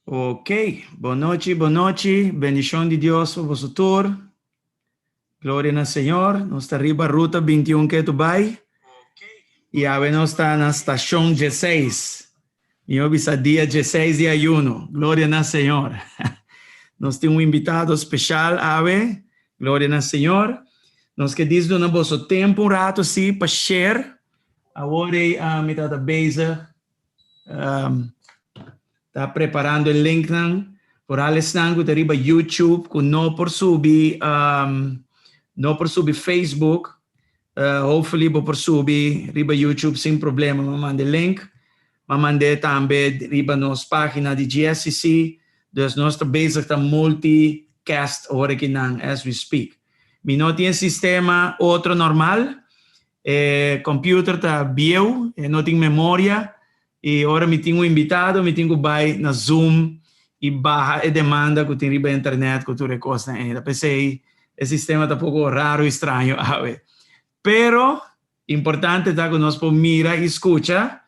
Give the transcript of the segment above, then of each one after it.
Ok, bon nochi, bon nochi, bendishon di Dios pa boso tur. Gloria na Señor, nos ta riba Ruta 21 ketu bai. I awe nos ta na stashon 16. Mi bisa dia 16 di ayuno. Gloria na Señor. Nos tin un invitado spesial awe. Gloria na Señor. Nos ke djis duna boso tempu un ratu si pa share. Awor ei mi ta bezig ta preparando e linknan. Vooral esnan ku ta riba YouTube ku no por subi Facebook. Hopefully bo por subi riba YouTube sin problema. Mi a manda link. Mi a manda tambe riba nos página di GSCC. Dus nos ta bezig ta multicast awor akinan as we speak. Mi no tin sistema otro normal. Computer ta bieu, no tin memoria. I ora mi tin un invitado, mi tin ku bai na Zoom i baha e demanda ku tin riba internet ku tur e kosnan ei. P'esei e sistema ta poko raro i straño awe. Pero importante ta ku nos por mira i skucha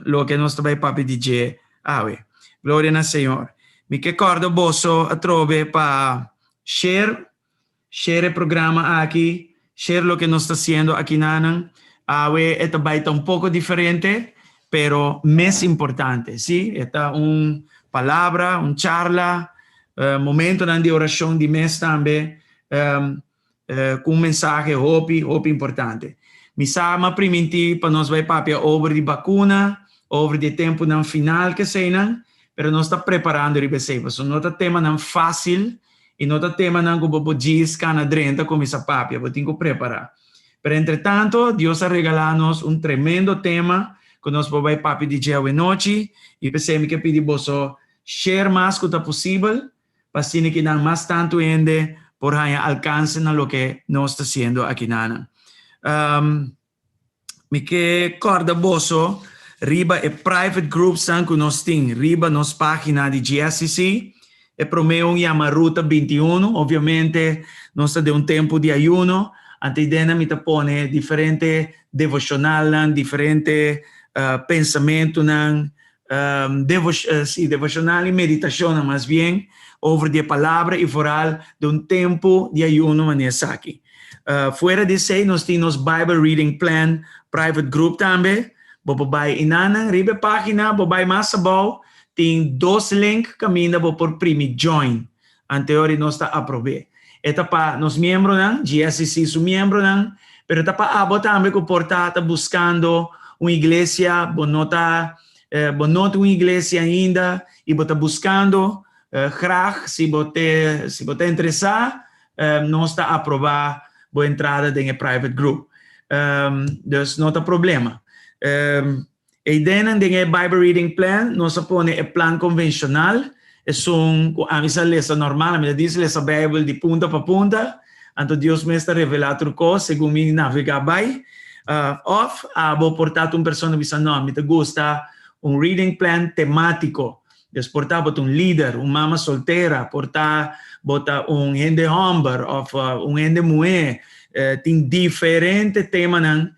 loke nos ta bai papia di dje awe. Gloria na Señor. Mi ke kòrda boso atrobe pa share, share e programa aki, share loke nos ta hasiendo akinan. Awe e ta bai ta un poko diferente, pero mes importante, si? Ta un palabra, un charla, momentonan di orashon di mes tambe, ku un mensahe hopi, hopi importante. Mi sa m'a primintí pa nos bai papia over di vakuna, over di tempunan final ku eseinan, pero nos ta preparando riba esei, pasobra no ta temanan fásil i no ta temanan ku bo por djis kana drenta kuminsá papia, bo tin ku prepará. Pero entre tanto, Dios a regalá nos un tremendo tema ku nos por bai papia di dje anochi i p'esei mi ke pidi boso share mas ku ta posibel, pa asina ku nan mas tantu hende por haña alkanse na loke nos ta hasiendo akinan. Mi ke kòrda boso riba e private groups ku nos tin riba nos página di GSCC. E promé un yama Ruta 21. Obviamente, nos ta den un tempu di ayuno. Anto einan mi ta pone diferente devoshonal, diferente pensamentunan, si, devoshonal i meditashon, mas bien, over di palabra i vooral di un tempu di ayuno manera esaki. Fuera di esei, nos tin Bible Reading Plan private group tambe. Bo por bai einan riba página, bo bai mas abou, tin dos link kaminda bo por primi join. Anto nos ta aprobá. E ta pa nos miembronan, GSCC su miembronan, pero ta pa abo tambe ku por ta buskando un iglesia, bo no ta bo no tin un iglesia ainda i bo ta buskando graag si bo ta interesá, nos ta aprobá bo entrada den private group. Dus no ta problema. Einan den Bible Reading Plan, nos a pone e plan konvenshonal, e un ku ami sa lesa normal, ami ta lesa Beibel di punta pa punta, anto Dios mes ta revelá tur kos, segun mi navegá bai. Òf abo por ta un persona bisa: "No, mi ta gusta un reading plan temátiko." Dus por ta un lider, un mama soltera, por ta bo ta un hende hòmber òf un hende muhé, tin diferente temanan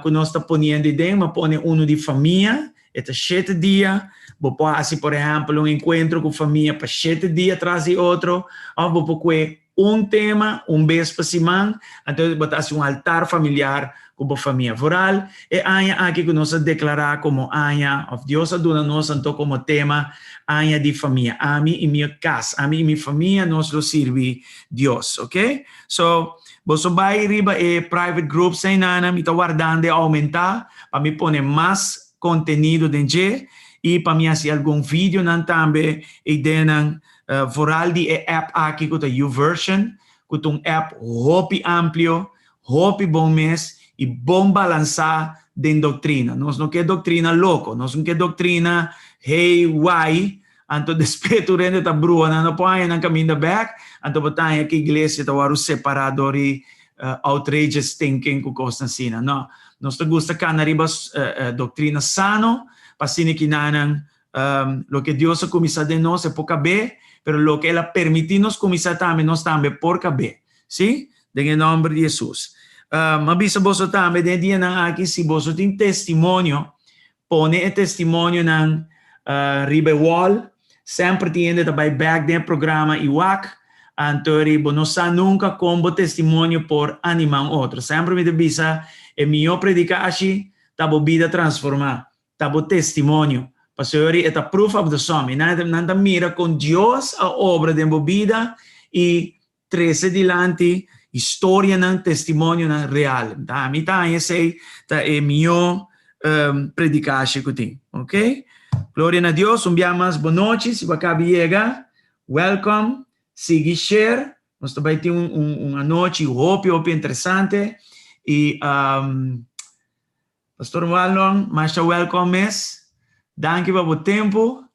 ku nos ta poniendo den, m'a pone unu di famia, e ta 7 dia, bo por hasi, por ehèmpel, un enkuentro ku famia pa 7 dia tras di otro, òf bo por un tema un bes pa siman, anto bo ta hasi un altar familiar ku bo famia. Vooral e aña aki ku nos a deklará komo aña, òf Dios a duna nos anto komo tema, aña di famia. Ami i mi kas, ami i mi famia, nos lo sirbi Dios, ok? So, boso bai riba e private groups einan, mi ta wardando oumentá, pa mi pone mas kontenido den i pa mi hasi algun videonan tambe i den vooral di e app aki ku ta YouVersion, ku ta un app hopi amplio, hopi bon mes i bon balansá den doktrina. Nos no ke doktrina loko, nos no ke doktrina hey why, anto despues tur hende ta brua nan no por nan kaminda bèk, anto bo ta ku iglesia ta wòrdu separá dor di outrageous thinking ku kos asina. No, nos ta gusta kana riba doktrina sano, pa asina ku nan loke Dios a kuminsá den nos e por kab'é, pero loke El a permití nos kuminsá tambe, nos tambe por kab'é. Si? Den nòmber di Hesus. M'a bisa boso tambe den dianan aki, si boso tin testimonio, pone e testimonionan riba wall. Semper tin hende ta bai bek den e programa i wak, anto ri bo no sa nunka kon bo testimonio por animá un otro. Semper mi ta bisa, e mihó predikashi ta bo bida transformá, ta bo testimonio. Pasobra e ta proof of the sum. I nan nan ta mira kon Dios a obra den bo bida i trese dilanti historianan, testimonionan real. Ta mi ta haña esei ta e mihó predikashi ku tin. Ok? Gloria na Dios. Un bia mas bonochi si bo a kabi yega. Welcome. Sigui share. Nos ta bai tin un un un anochi hopi hopi interesante i Pastor Marlon, masha welcome mes. Danki pa bo tempu.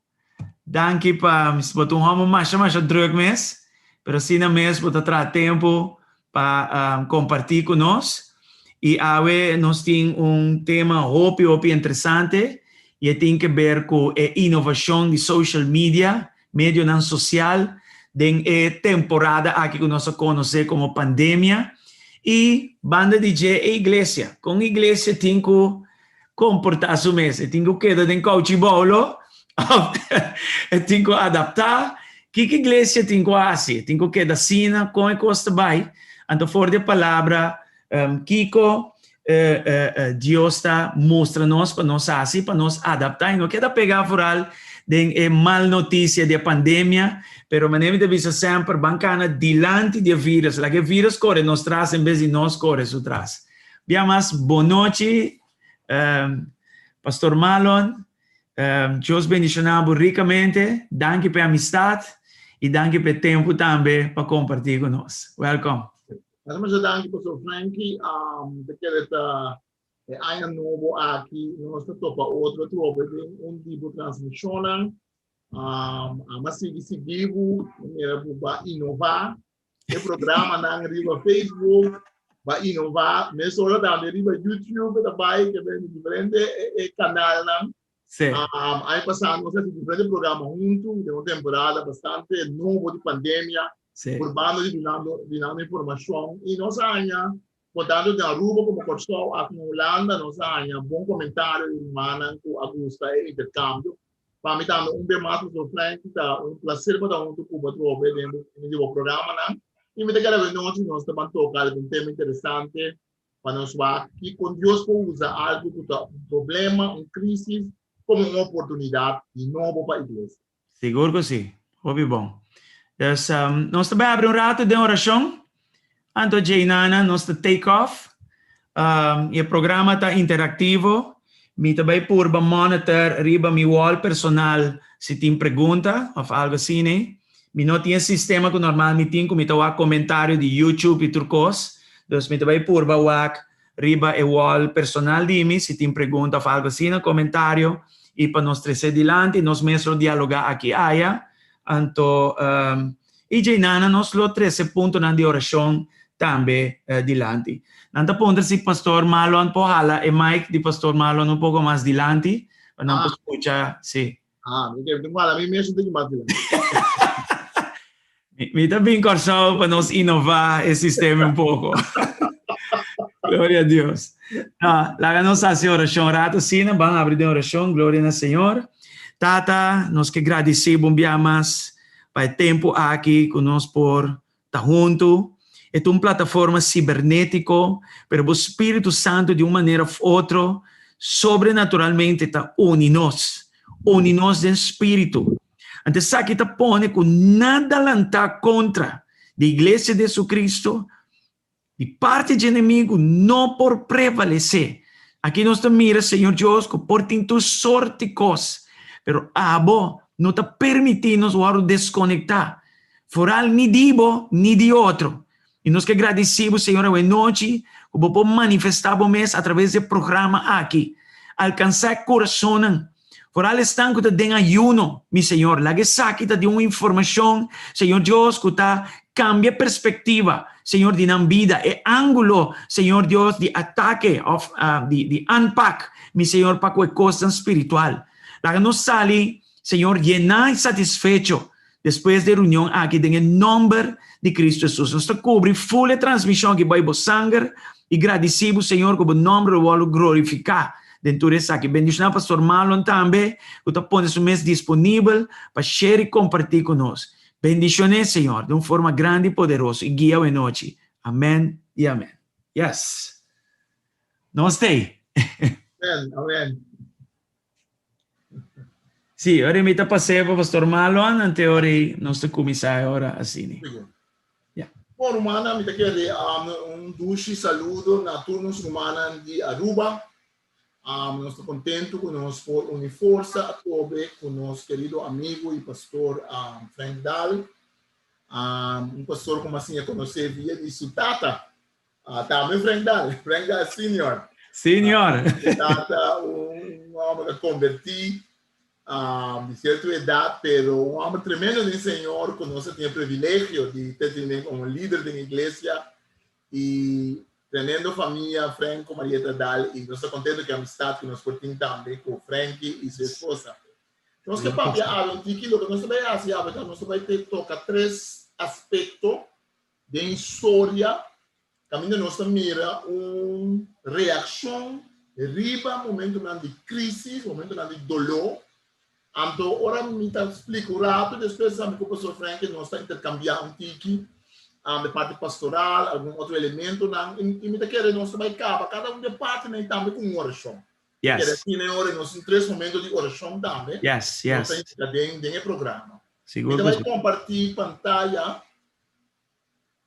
Danki pa bo ta un hòmber masha masha drùk mes, pero asina mes bo ta traha tempu pa kompartí ku nos. I awe nos tin un tema hopi hopi interesante i e tin ke ber ku e inovashon di social media, medionan sosial, den e temporada aki ku nos a konosé komo pandemia. I banda di dje e iglesia. Kon iglesia tin ku komportá su mes? E tin ku keda den kouchi boulo òf e tin ku adaptá? Kiko iglesia tin ku hasi? E tin ku keda asina? Kon e kos ta bai? Anto for di e palabra kiko Dios ta mustra nos pa nos hasi, pa nos adaptá i no keda pegá foral den e mal notisia di e pandemia, pero manera mi ta bisa semper, ban kana dilanti di e virus, laga e virus kore nos tras en bes di nos kore su tras. Bia mas bonochi, Pastor Marlon, Dios bendishoná bo rikamente, danki pa e amistat i danki pa e tempu tambe pa kompartí ku nos. Welkom. Masha masha danki Pastor Frankie. Ta kere ta e aña nobo aki nos ta topa otro atrobe den un di bo transmisionnan. Ama sigui sigui bo, mira bo ba inova e programanan riba Facebook, ba inova mesora tambe riba YouTube ta bai ke ben diferente e kanalnan. Aña pasá nos a hasi diferente programa huntu den un temporada bastante nobo di pandemia. Purbando di dunando dunando informashon i nos a haña por tanto den Aruba komo Kòrsou aki na Hulanda nos a haña bon komentario di rumannan ku a gusta e interkambio. Pa mi tambe un bes mas Pastor Frankie ta un plaser pa ta huntu ku bo atrobe den di bo programanan i mi ta kere awe nochi nos ta ban toka algun tema interesante pa nos wak kiko Dios por usa algu ku ta un problema, un krisis komo un oportunidat di nobo pa iglesia. Sigur ku si. Hopi bon. Dus nos ta bai abri un ratu den orashon. Anto djei nana nos ta take off. I e programa ta interaktivo. Mi ta bai purba monitor riba mi wall personal si tin pregunta of algo asina. Mi no tin e sistema ku normal mi tin ku mi ta wak komentario di YouTube i tur kos. Dus mi ta bai purba wak riba e wall personal di mi si tin pregunta of algo asina, komentario, i pa nos trese dilanti, nos mes lo dialogá aki aya. Anto i djeinana nos lo trese puntonan di orashon tambe dilanti. Nan ta puntra si Pastor Marlon por hala e mic di Pastor Marlon un poko mas dilanti pa nan por skucha, si. Ah, mi ke hala mi mes un tiki mas dilanti. Mi ta bin Kòrsou pa nos inová e sistema un poko. Gloria a Dios. No, laga nos hasi orashon un rato asina, ban abri den orashon, gloria na Señor. Tata, nos ke gradisí bo un bia mas pa e tempu aki ku nos por ta huntu. E ta un plataforma sibernétiko, pero bo Spiritu Santu di un manera òf otro sobrenaturalmente ta uni nos, uni nos den spiritu. Anto esaki ta pone ku nada lantá kontra di Iglesia di Jesucristo di parti dje enemigu no por prevalesé. Aki nos ta mira, Señor Dios, ku por tin tur sorti kos, pero abo no ta permití nos wòrdu deskonektá, foral ni di bo ni di otro. I nos ke gradisí bo, Señor, awe nochi ku bo por manifestá bo mes atraves di e programa aki, alkansá e kurasonnan, foral esnan ku ta den ayuno, mi Señor. Laga esaki ta di un informashon, Señor Dios, ku ta kambia perspektiva, Señor, di nan bida, e ángulo, Señor Dios, di atake òf di di aanpak, mi Señor, pa ku e kosnan spiritual. Laga nos sali, Señor, yená i satisfecho Despues di e reunion aki den e nomber di Cristo Jesus nos ta cubri full e transmision aki bay bo sanger y gradici bo Señor cu bo nomber lo wordo glorifica. den tur esaki. Bendishoná Pastor Marlon tambe ku ta pone su mes disponibel pa share i kompartí ku nos. Bendishoné, Señor, den un forma grandi i poderoso i guia awenochi. Amèn i amèn. Yes. Nos t'ei. Amèn, amèn. Sí, ora mi ta pas'é pa Pastor Marlon, ante ora ei nos ta kuminsá e ora asina. Sigur. Ya. Bon rumannan, mi ta kere un dushi saludo na tur nos rumannan di Aruba. Nos ta kontentu ku nos por uni forsa atrobe ku nos kerido amigu i pastor Frank Daal, un pastor ku mi a siña konosé via di su tata, tambe Frank Daal, Frank Daal Senior. Senior. Su tata un hòmber ku a konvertí di sierto edat, pero un hòmber tremendo den Señor ku nos a tin e privilegio di ta tene komo lider den iglesia I tremendo famia Frank ku Marieta Daal i nos ta kontento ku e amistad ku nos por tin tambe ku Frankie i su esposa. Nos ke papia awe un tiki, loke nos ta bai hasi awe ta nos ta bai toka tres aspekto den historia kaminda nos ta mira un reakshon riba momentonan di krisis, momentonan di doló. Anto ora mi ta splika un ratu despues ami ku Pastor Frankie nos ta interkambiá un tiki de parti pastoral, algun otro elementonan i mi ta kere nos ta bai kaba kada un di e partinan ei tambe ku un orashon. Yes. Kere asina e ora nos tin tres momento di orashon tambe. Yes, yes. Nos ta hinka den e programa. Sigur Mi ta ku bai si. kompartí pantaya.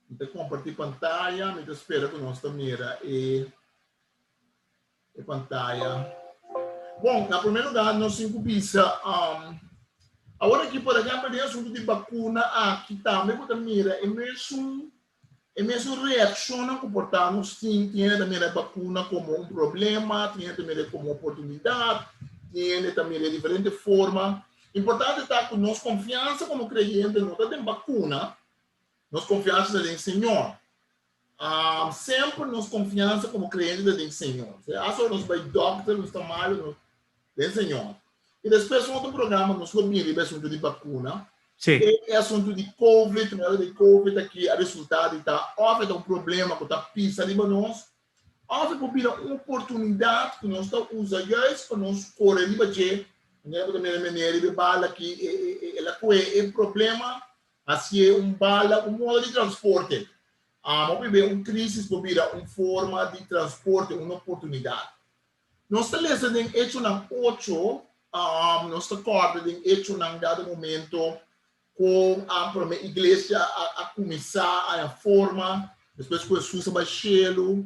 Mi ta kompartí pantaya, mi ta spera ku nos ta mira e E pantaya. Bon, na promé lugá nos tin ku bisa, awor aki por ehèmpel den asuntu di bakuna aki tambe bo ta mira e mesun e mesun reakshonnan ku por ta nos tin, tin hende ta mira e bakuna komo un problema, tin hende ta mira komo oportunidat, tin hende ta mira e diferente forma. Importante ta ku nos konfiansa komo kreyente no ta den bakuna, nos konfiansa ta den Señor. Semper nos konfiansa komo kreyente ta den Señor. Si asta ora nos bai dòkter, nos ta malu, nos den Señor. I despues un otro programa nos lo bin riba e asuntu di bakuna. Sí. E asuntu di Covid, manera di Covid aki a resultá di ta òf e ta un problema ku ta pisa riba nos, òf e por bira un oportunidat ku nos ta usa juist pa nos kore riba dje. Manera ku ta mira meneer riba e bala aki, el a kohe e problema Hasié un bala, un modo di transporte. Amo bibe un crisis por bira un forma di transporte, un oportunidad. Nos ta lesa den Echonan ocho, nos ta corda den Echonan dado momento con a prome iglesia a cuminsa a forma despues cu Jesus a bai cielo.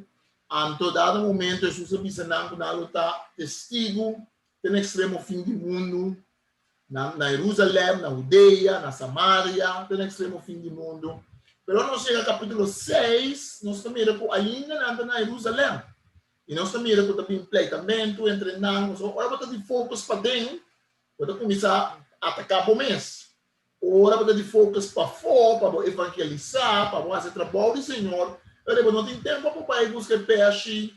Anto dado momento Jesus a bisa nan cu nan lo ta testigo te na extremo fin di mundo. Na na Jerusalem, na Hudea, na Samaria, te na extremo fin di mundu. Pero ora nos yega capítulo 6, nos ta mira cu ainda nan ta na Jerusalem. I nos ta mira cu ta bin pleitamentu entre nan. So, ora bo ta di focus paden, bo ta cuminsa ataca bo mes. Ora bo ta di focus pafó, pa bo evangelisa, pa bo haci trabou di Señor, pero bo no tin tempo pa bai busca e peshi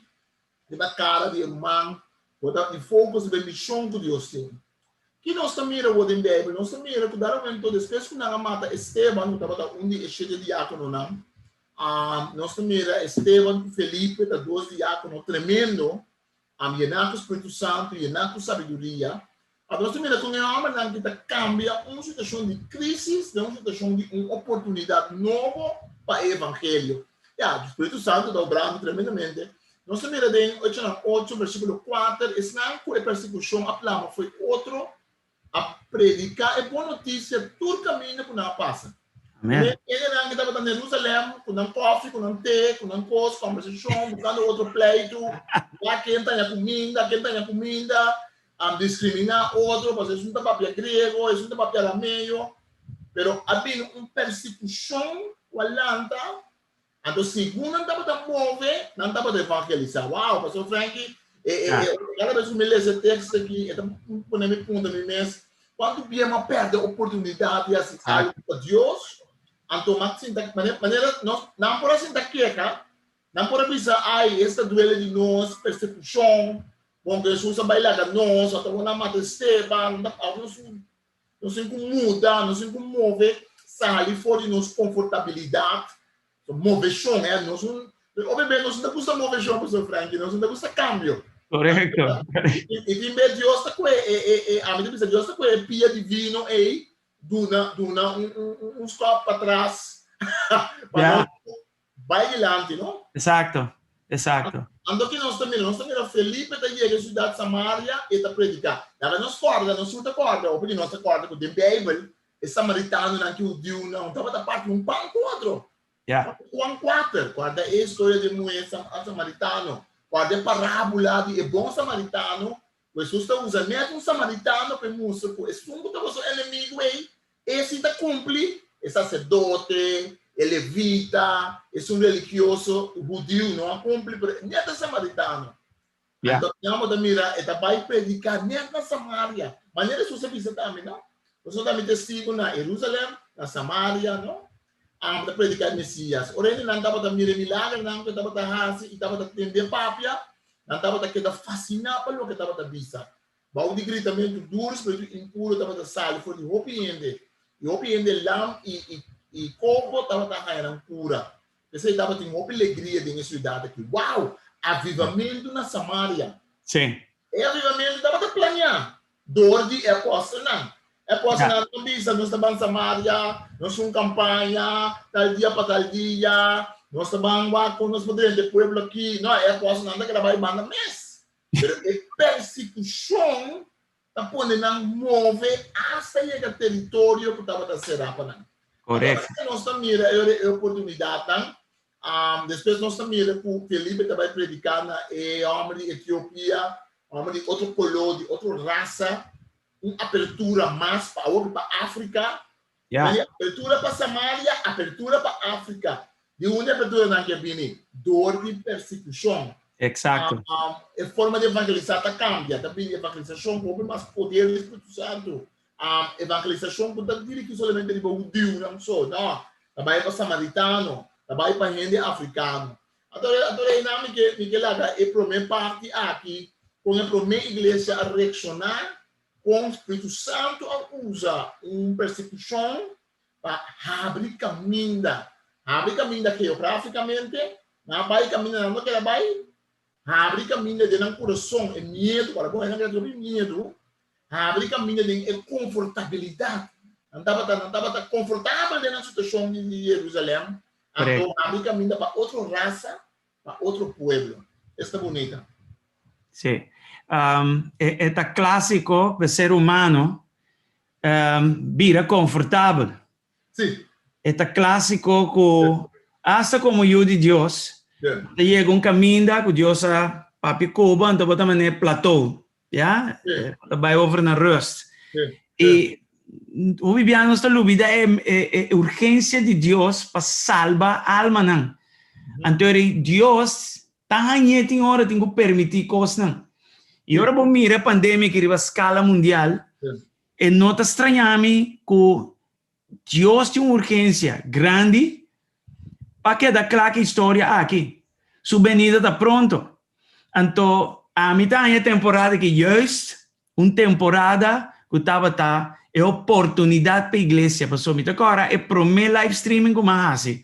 Riba kara di e ruman, bo ta di focus riba e mishon ku Dios tin. Ki nos ta mira awor den Beibel? Nos ta mira ku dado momento despues ku nan a mata Esteban, ku tabata un di e shete diákononan, nos ta mira Esteban ku Felipe ta dos diákono tremendo, yená ku spiritu santu, yená ku sabiduria. Anto nos ta mira kon e hòmbernan ki ta kambia un situashon di krísis den un situashon di un oportunidat nobo pa e evangelio. Ya, spiritu santu ta obrando tremendamente. Nos ta mira den Echonan ocho versíkulo kuater, esnan ku e persekushon a plama fo'i otro a prediká e bon notisia tur kaminda ku nan a pasa. Amen. Hendenan ku tabata na Jerusalem ku nan kòfi, ku nan te, ku nan kos, kòmbersashon, buskando otro pleitu, wak ken ta haña kuminda, ken ta haña kuminda, a diskriminá otro pasobra esun ta papia griego, esun ta papia arameo, pero a bini un persekushon ku a lanta, anto segun nan tabata move, nan tabata evangelisá. Wow, Pastor Frankie, e, e, e, kada bes ku mi lesa e teksto aki, e ta pone mi punta mi mes, kuantu bia mi a pèrdè oportunidat di hasi algu pa Dios? Anto mi a sinta, manera nos, nan por a sinta keha, Nan por a bisa, Ai, esta duele di nos, persekushon, bon ku Hesus a bai laga nos, ata bo nan mata Esteban, awor nos nos tin ku muda, nos tin ku move, sali for di nos konfortabilidat, moveshon, eh, nos un, obviamente nos no ta gusta moveshon, Pastor Frankie, nos no ta gusta kambio. Korekto. I tin bes Dios ta kue e e e ami ta bisa Dios ta kue e pia divino ei duna duna un un un stop patras pa Ya. nos bai dilanti no. Exacto, exacto. Anto ki nos ta mira? Nos ta mira Felipe ta yega e siudat Samaria e ta prediká. Laga nos kòrda, nos tur ta kòrda, hopi di nos ta kòrda ku den Beibel e samaritanonan ku e hudiunan tabata parti un pan ku otro. Ya. Juan 4, Guarda e historia di e muhé samaritano. Guarda e parábula di e bon samaritano, ku Hesus ta usa nèt un samaritano pa e mustra ku esun ku tabata su enemigu ei, e si ta kumpli, e saserdote, e levita, esun religioso hudiu no a kumpli, pero nèt e samaritano. Ya. Anto Yamo ta mira, e ta bai prediká nèt na Samaria. Manera Hesus a bisa tambe, no? Boso ta mi testigu na Herusalèm, na Samaria, no? Amo ta prediká e Mesias. Ora hendenan tabata mira e milagernan ku e tabata hasi i tabata tend'é papia, nan tabata keda fasiná pa loke e tabata bisa. Bou di gritamentu duru, spiritu impuru tabata sali for di hopi hende, i hopi hende lam i i i koho tabata haña nan kura. P'esei tabatin hopi legria den e siudat aki. Wow! Avivamentu na Samaria! Sí. E avivamentu tabata planiá dor di e apòstelnan. E apòstelnan a bisa, Nos ta ban Samaria, nos un kampaña, tal dia pa tal dia, nos ta ban wak kon nos por drenta e pueblo aki. No, e apòstelnan ta keda bai banda mes. Pero e persekushon ta pone nan move asta yega teritorio ku tabata será pa nan. Korekto. Asina nos ta mira e oportunidatnan. Despues nos ta mira ku Felipe ta bai prediká na e hòmber di Etiopia, hòmber di otro koló, di otro rasa, un apertura mas pa awor pa Afrika. Ya. Di apertura pa Samaria, apertura pa Afrika. Di unda e aperturanan ke bini? Dor di persekushon. Eksakto. E forma di evangelisá ta kambia, ta bini evangelisashon ku hopi mas poder di Spiritu Santu. Evangelisashon ku ta dirigí solamente riba hudiunan so, no, ta bai pa samaritano, ta bai pa hende afrikano. Anto anto reinan mi ke mi ke laga e promé parti aki kon e promé iglesia a reakshoná, kon Spiritu Santu a usa un persekushon pa habri kaminda, habri kaminda geografikamente, nan a bai kaminda nan no keda bai, habri kaminda den nan kurason, e miedu, ora bo nan keda hopi miedu, habri kaminda den e konfortabilidat, nan tabata nan tabata konfortabel den nan situashon di Jerusalem, anto habri kaminda pa otro rasa, pa otro pueblo. Esta bunita. Sí. E ta klásiko pa e ser humano bira konfortabel. Sí. E ta klásiko ku asta komo yu di Dios, bo ta yega un kaminda ku Dios a papia ku bo, anto bo ta manera platou, ya? Bo ta bai over na rust. I hopi bia nos ta lubida e urgensia di Dios pa salba almanan. Anto Dios Ta hañ'é tin ora tin ku permití kosnan. I ora bo mira e pandemia aki riba skala mundial, e no ta strañá mi ku Dios tin un urgensia grandi pa keda kla ku e historia aki. Su benida ta pronto. Anto ami ta haña e temporada aki juist Un temporada ku tabata e oportunidat pa iglesia, pasobra mi ta kòrda e promé live streaming ku mi a hasi,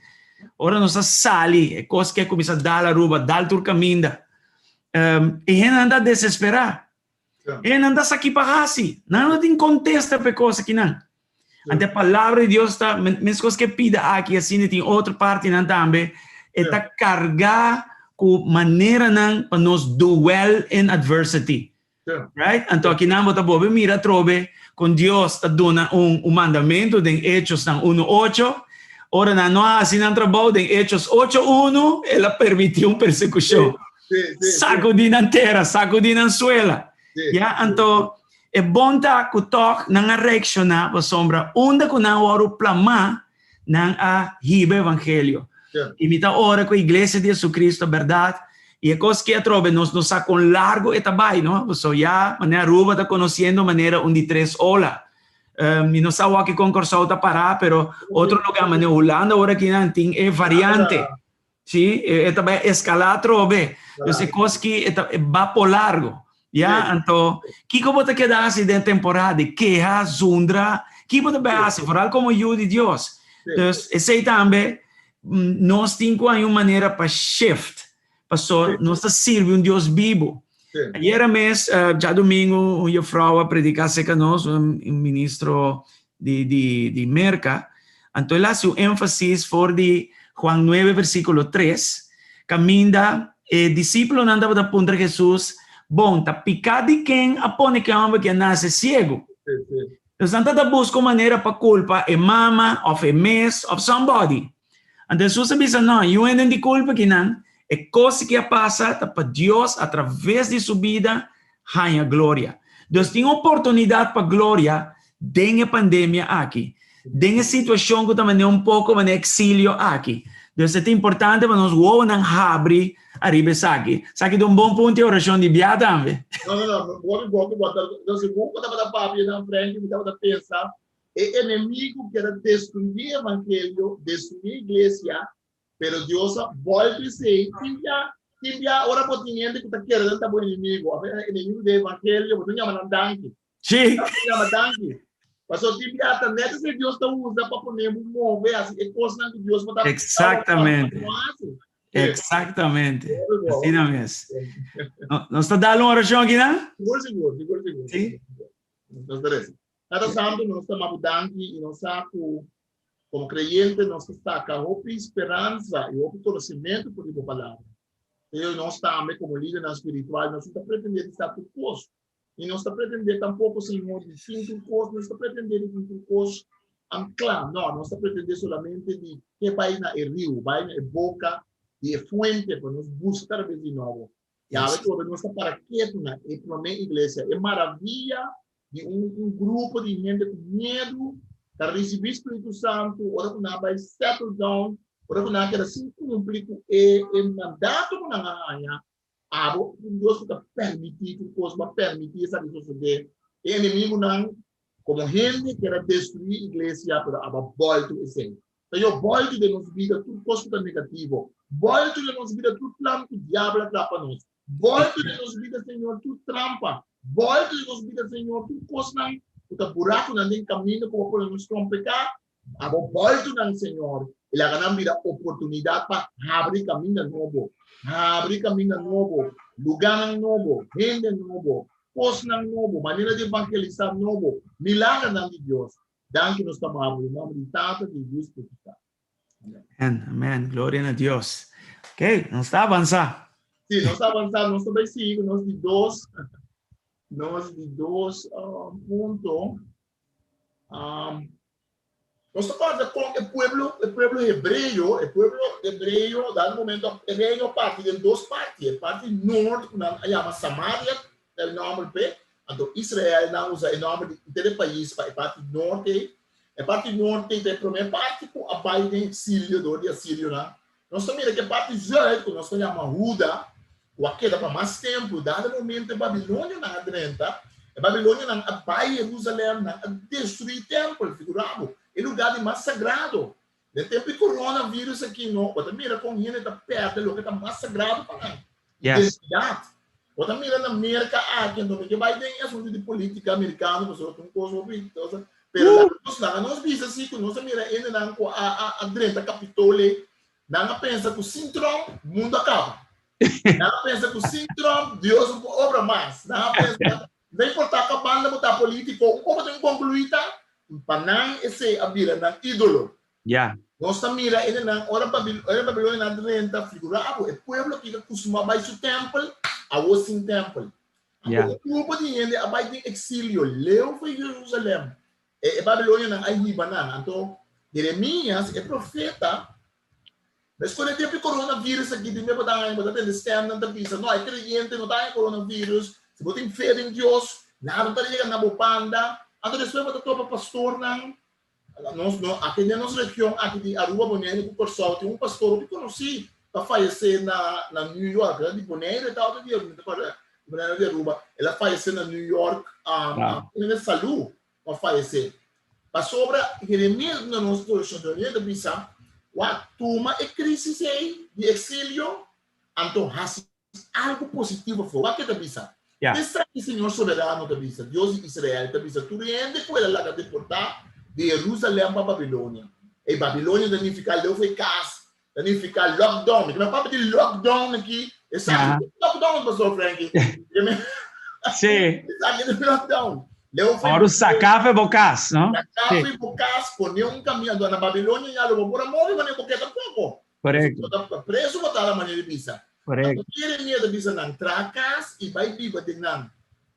ora nos a sali, e kos ke a kuminsá dal Aruba, dal tur kaminda, e hendenan ta desesperá, e hendenan ta sa ki pa hasi, nan no tin kontesta pa e kos akinan. Anto e palabra di Dios ta, meskos ku e pida aki, asina tin otro partinan tambe, e ta kargá ku maneranan pa nos do well in adversity. Right? Anto akinan bo ta bolbe mira atrobe kon Dios ta duna un un mandamentu den Hechosnan unu ocho. Ora nan no a hasi nan trabou den Hechos ocho unu, el a permití un persekushon. Sakudí nan tera, sakudí nan suela. Ya, anto e bon ta ku tòg nan a reakshoná pasobra unda ku nan a wòrdu plamá, nan a hiba evangelio. I mi ta ora ku e Iglesia di Jesucristo bèrdat, i e kos ki atrobe nos no sa kon largu e ta bai, no? Pasobra ya manera Aruba ta konosiendo manera un di tres ola. Mi no sa wòki kon Kòrsou ta pará, pero otro lugá manera Hulanda ora ki nan tin e variante. Sí, e ta bai escalá atrobe. Dus e kos ki e ta e ba por largo. Ya, anto kiko bo ta keda hasi den temporada di keha, zundra? Ki bo ta bai hasi? Vooral komo yu di Dios. Dus esei tambe nos tin ku haña un manera pa shift. Paso nos ta sirbi un Dios bibu. Ayera mes, djadumingu, un jufrou a prediká serka nos, un ministro di di di Merka, anto el a hasi un énfasis for di Juan nuebe versíkulo tres, kaminda e disípulonan tabata puntra Hesus, Bon, ta piká di ken a pone ku e hòmber ki a nase siegu? Entonces nan tabata buska un manera pa kulpa e mama òf e mes òf somebody. Anto Hesus a bisa, No, yu hende di kulpa kinan, e kos ki a pasa ta pa Dios atraves di su bida haña gloria. Dios tin oportunidat pa gloria den e pandemia aki, den e situashon ku ta manera un poko manera eksilio aki. Dus e ta importante pa nos wowonan habri ariba esaki. Esaki ta un bon punto di orashon di bia tambe. No, no, no, bo bo bo ta, no, segun ku tabata papia nan Frankie, mi tabata pensa e enemigu kier a destruí e evangelio, destruí e iglesia, Pero Dios a bolbe esei. Tin bia, tin bia ora bo tin hende ku ta kere nan ta bo enemigo, of e enemigo di evangelio, bo ta yama nan danki. Sí. Bo ta yama danki. Pasobra tin bia ta net esei Dios ta usa pa pone bo move, hasi e kosnan ku Dios bo ta Exactamente. no hasi. Exactamente. Asina mes. Nos ta dal un orashon aki nan? Sigur, sigur, sigur, sigur. Sí. Nos ta resa. Tata Santu, nos ta maba bo danki i nos sa ku Komo kreyente nos ta saka hopi speransa i hopi konosementu for di bo Palabra. Pero nos tambe komo lidernan spiritual nos no ta pretendé di sa tur kos. Ni nos ta pretendé tampoko, Señor, di tin tur kos, nos ta pretendé di tin tur kos kla. No, nos ta pretendé solamente di ke bai na e riu, bai na e boka di e fuente pa nos buska kada bes di nobo. Yawe ora nos ta para ketu na e promé iglesia, e maravia di un un grupo di hende ku miedu ta risibí Spiritu Santu ora ku nan a bai settle down, ora ku nan a keda sin kumpli ku e e mandato ku nan a haña, abo un Dios ku ta permití tur kos, bo a permití esaki sosodé. E enemigunan komo hende kier a destruí iglesia, pero abo a bòltu esei. Señor, bòltu den nos bida tur kos ku ta negativo. Bòltu den nos bida tur plan ku diabel a traha pa nos. Bòltu den nos bida, Señor, tur trampa. Bòltu den nos bida, Señor, tur kosnan ku ta burakunan den kaminda ku bo pone nos trompeká. Abo bòltu nan, Señor, i laga nan bira oportunidat pa habri kaminda nobo, habri kaminda nobo, lugánan nobo, hende nobo, kosnan nobo, manera di evangelisá nobo, milagernan di Dios. Danki nos ta mabo den nomber di Tata, di Yu, Spiritu Santu. Amen, amen. Gloria na Dios. Ok, nos ta avansa. Sí, nos ta avansa. Nos ta bai sigui ku nos di dos, nos di dos um, punto. Um, nos ta kòrda kon e pueblo, e pueblo hebreo, e pueblo hebreo, dado momento, e reino a parti den dos parti. E parti nort, ku nan a yama Samaria, ta e nòmber p'e, anto Israel nan usa e nòmber di henter e pais pa e parti norte ei. E parti norte ei ta e promé parti ku a bai den eksilio dor di asirionan. Nos ta mira ku e parti zùit, ku nos ta yama Huda, ku a keda pa mas tempu, dado e momento e babilonionan a drenta, e babilonionan a bai Herusalèm, nan a destruí tèmpel, figurá bo, e lugá di mas sagrado. Den tempu di coronavirus aki no, bo ta mira con hende ta perde loke ta mas sagrado pa nan. Identidad. Bo ta mira na Merca aki, anto mi ke bai den e asunto di politica americano pasobra ta un cos hopi, pero laga nos, laga nos bisa si cu nos a mira hendenan cu a a a drenta Capitol ei, nan a pensa cu sin Trump mundo a caba. Nan a pensa cu sin Trump Dios no por obra mas. Nan a pensa, no importa cua banda bo ta politico, un poco tin conclui ta Pa nan esei a bira nan ídolo. Ya. Nos ta mira e nan ora Babil, ora Babilonia nan drenta, figurá bo, e pueblo aki ta kustumá bai su tèmpel, awor sin tèmpel. Ya. Un grupo di hende a bai den eksilio leu for Jerusalèm. E, e babilonianan a hiba nan. Anto, Jeremias, e profeta, meskos den tempu di coronavirus aki, di mi bo ta haña, bo ta tende stèmnan ta bisa, no, e kreyente no ta haña coronavirus, si bo tin fe den Dios, nada no ta yega na bo banda. Anto despues bo ta topa pastornan, nos no, aki den nos region aki di Aruba, Boneiru ku Kòrsou, tin un pastor hopi konosí ku a fayesé na na New York, el a di Boneiru, e tabata di Aruba, mi ta kòrda, di Boneiru di Aruba, el a fayesé na New York, um, salú. ku a fayesé. Pasobra Jeremias duna nos solushon. Jeremias ta bisa, Wak, tuma e krísis ei di eksilio, anto hasi algu positivo afó. Wak ke ta bisa. Ya. Esaki Señor Soberano ta bisa, Dios di Israel ta bisa tur hende ku el a laga deportá di Herusalèm pa Babilonia. Ei, Babilonia ta nifiká leu for e kas, ta nifiká lockdown. Mi ta papia di lockdown aki. Esaki ta lockdown, Pastor Frankie. Sí. Esaki ta lockdown. Leo Ora saca fe bo cas, no? Saca fe bo cas, pone un camino. Na Babilonia ya lo bo por a move manera bo ke tampoco. Correcto. Preso bo ta la manera di bisa. Correcto. Jeremia ta bisa nan, traha cas y bay biba den nan.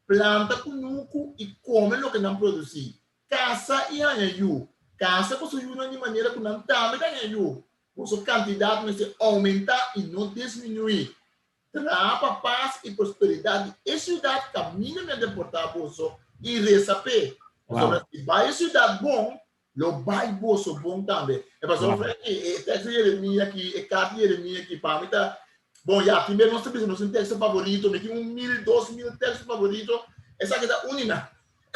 Planta cunucu y come loke nan produci. Kasa i haña yu. Kasa ku su yunan di manera ku nan tambe ta haña yu. Boso kantidat mester oumentá i no disminuí. Traha pa pas i prosperidat di e siudat kaminda mi a deportá boso i resa p'e. Pasobra si bai e siudat bon, lo bai boso bon tambe. E pasobra Frankie, e teksto di Jeremia aki, e karta di Jeremia aki, pa mi ta, bon ya, tin bes nos ta bisa nos tin teksto favorito, mi tin un mil, 2000 teksto favorito, esaki ta un di nan.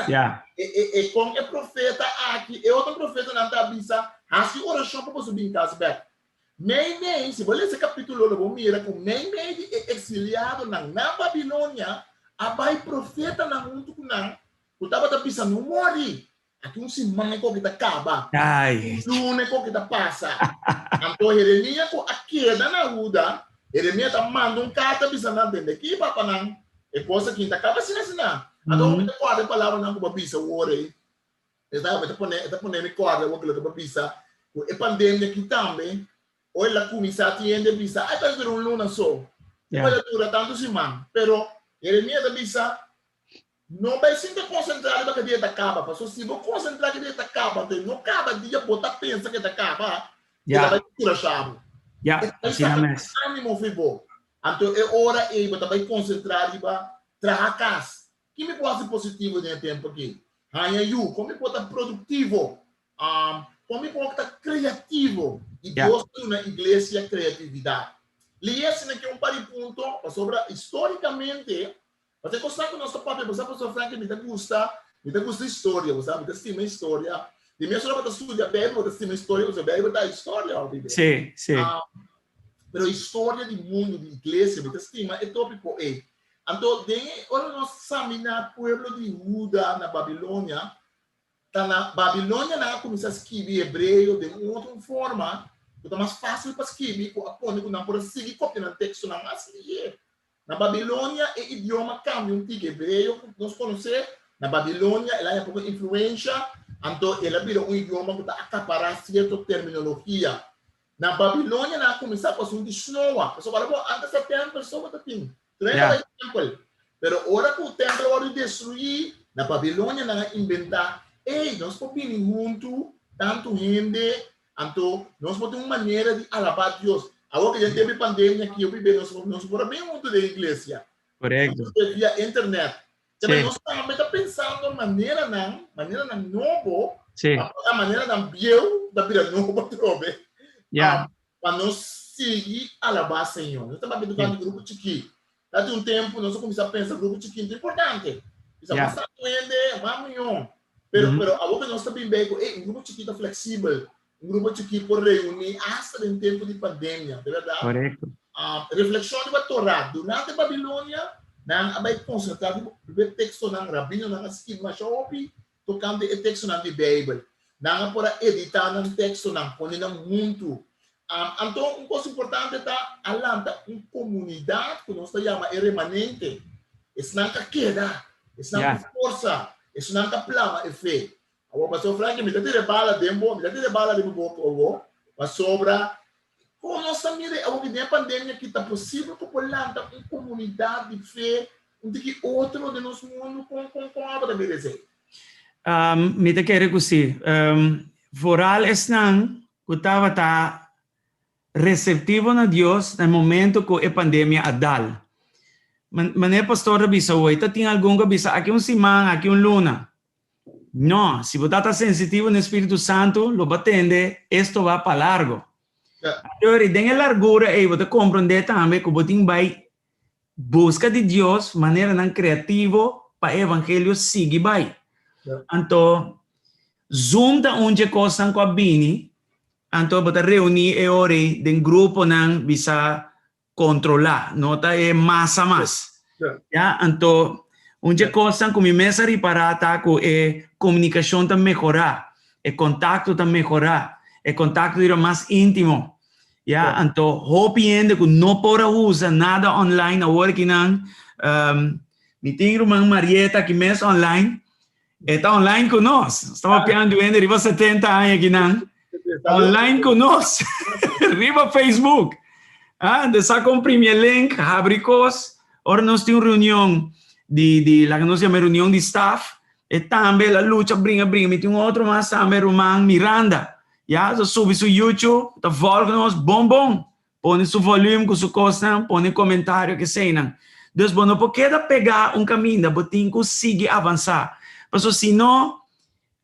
Ja. E, e, e kon e profeta aki, e otro profetanan ta bisa, hasi orashon pa boso bin kas bèk. Mei mei, si bo lesa e kapítulo lo bo mira ku mei mei di e eksiliadonan na Babilonia a bai profetanan huntu ku nan ku tabata bisa no mori, aki un siman e koki ta kaba, Ai. un luna e koki ta pasa. Anto Jeremia ku a keda na Huda, Jeremia ta manda un karta bisa nan, Tende aki, papanan, e kos aki ta kaba asina asina. Anto mi ta kòrda e palabranan ku bo a bisa awor ei. E ta mi ta pone, e ta pone mi kòrda awor ku loke bo a bisa, ku e pandemia aki tambe, ora el a kuminsá tin hende a bisa, Ai, pero e dura un luna so. E por a dura tantu siman. Pero Jeremia ta bisa, No bai sinta konsentrá riba ke dia ta kaba, pasobra si bo konsentrá ke dia ta kaba, anto e no kaba dia bo ta pensa ke ta kaba, e ta bai kurashá bo. Ya, E ta bai asina saka mes. ánimo for bo. Anto e ora ei bo ta bai konsentrá riba traha kas. Ki mi por hasi positivo den e tempu aki? Haña yu. Kon mi por ta produktivo? Kon mi por ta kreativo? I Dios ta duna iglesia kreatividat. Lei asina ke un par di punto, pasobra histórikamente Pasobra e kosnan ku nos ta papia, bo sa Pastor Franklin, mi ta gusta, mi ta gusta historia, bo sa, mi ta stima historia. Di mes ora bo ta studia Bijbel, bo ta stima historia, pasobra Bijbel ta historia, hopi be. Sí, sí. Pero historia di mundu, di iglesia, mi ta stima e topiko ei. Anto, den e, ora nos saminá pueblo di Huda na Babilonia, ta na Babilonia nan a kuminsá skibi hebreo den un otro forma ku ta mas fásil pa skibi, ku a pone ku nan por a sigui kopia nan tekstonan mas lihé. Na Babilonia e idioma kambia un tiki. Hebreo ku nos konosé, na Babilonia el a haña poko influensha, anto el a bira un idioma ku ta akapará sierto terminologia. Na Babilonia nan a kuminsá ku asuntu di snoa, pasobra ora bo antes ta tèmpel so bo ta tin, tur hende ta bai tèmpel. Pero ora ku tèmpel a wòrdu destruí, na Babilonia nan a inventá, Ey, nos por bini huntu, tantu hende, Anto, nos por tin un manera di alabá Dios. Awor ku den tempu di pandemia aki, hopi bes nos nos por a bin huntu den iglesia. Korekto. Via internet. Pero nos tambe ta pensando maneranan, maneranan nobo, pa maneranan bieu ta bira nobo atrobe. Pa nos sigui alabá Señor. Nos ta papia tokante grupo chikí. Ta tin un tempu nos a kuminsá pensa grupo chikí ta importante. Bisa mas tantu hende, mas mihó. Pero pero awor ku nos ta bin bei ku ey un grupo chikí ta fleksibel, un grupo chikí por reuní asta den tempu di pandemia, de bèrdat? Korekto. Reflekshon riba Torah. Durante Babilonia, nan a bai konsentrá riba e tekstonan, rabinonan a skibi masha hopi tokante e tekstonan di Beibel. Nan a por a editá nan tekstonan, pone nan huntu. Anto, un kos importante ta a lanta un komunidat ku nos ta yama e remanente, esnan ku a keda, esnan ku forsa, esnan ku a plama e fe. Awor, Pastor Frankie, mi ta tira e bala den bo, mi ta tira e bala riba bo awor, pasobra kon nos ta mira awor ku den e pandemia aki ta posibel ku por lanta un komunidat di fe un tiki otro den nos mundu? Kon, kon, kon abo ta mira esei? Mi ta kere ku si. Foral esnan ku tabata reseptivo na Dios na e momento ku e pandemia a dal. Manera e pastor ta bisa hoy, ta tin algun ku a bisa aki un siman, aki un luna. No, si bo ta ta sensitivo na e Spiritu Santu, lo bo a tende esto ba pa largo. Anto, den e largura ei bo ta komprondé tambe ku bo tin bai Buska di Dios maneranan kreativo pa e evangelio sigui bai. Anto, Zoom ta un dje kosnan ku a bini, anto bo ta reuní e ora ei den gruponan bisa kontrolá, no ta e masa mas. Ya, anto un dje kosnan ku mi mes a ripará ta ku e komunikashon ta mehorá, e kontakto ta mehorá, e kontakto bira mas íntimo. Ya, anto hopi hende ku no por a usa nada online awor akinan. Mi tin ruman Marieta aki mes online. E ta online ku nos. Nos ta papiando di hende riba 70 aña akinan. Online ku nos. Riba Facebook. Ah, de sa komprimi e link, habri kos. Ora nos tin un reunion di, di, laga nos yama reunion di staff, e tambe el a lucha bringa bringa. Mi tin un otro mas tambe, ruman Miranda. Ya, ta subi su YouTube, ta volg nos bon bon. Pone su volume ku su kosnan, pone komentario keseinan. Dus bo no por keda pegá un kaminda, bo tin ku sigui avansá. Pasobra si no,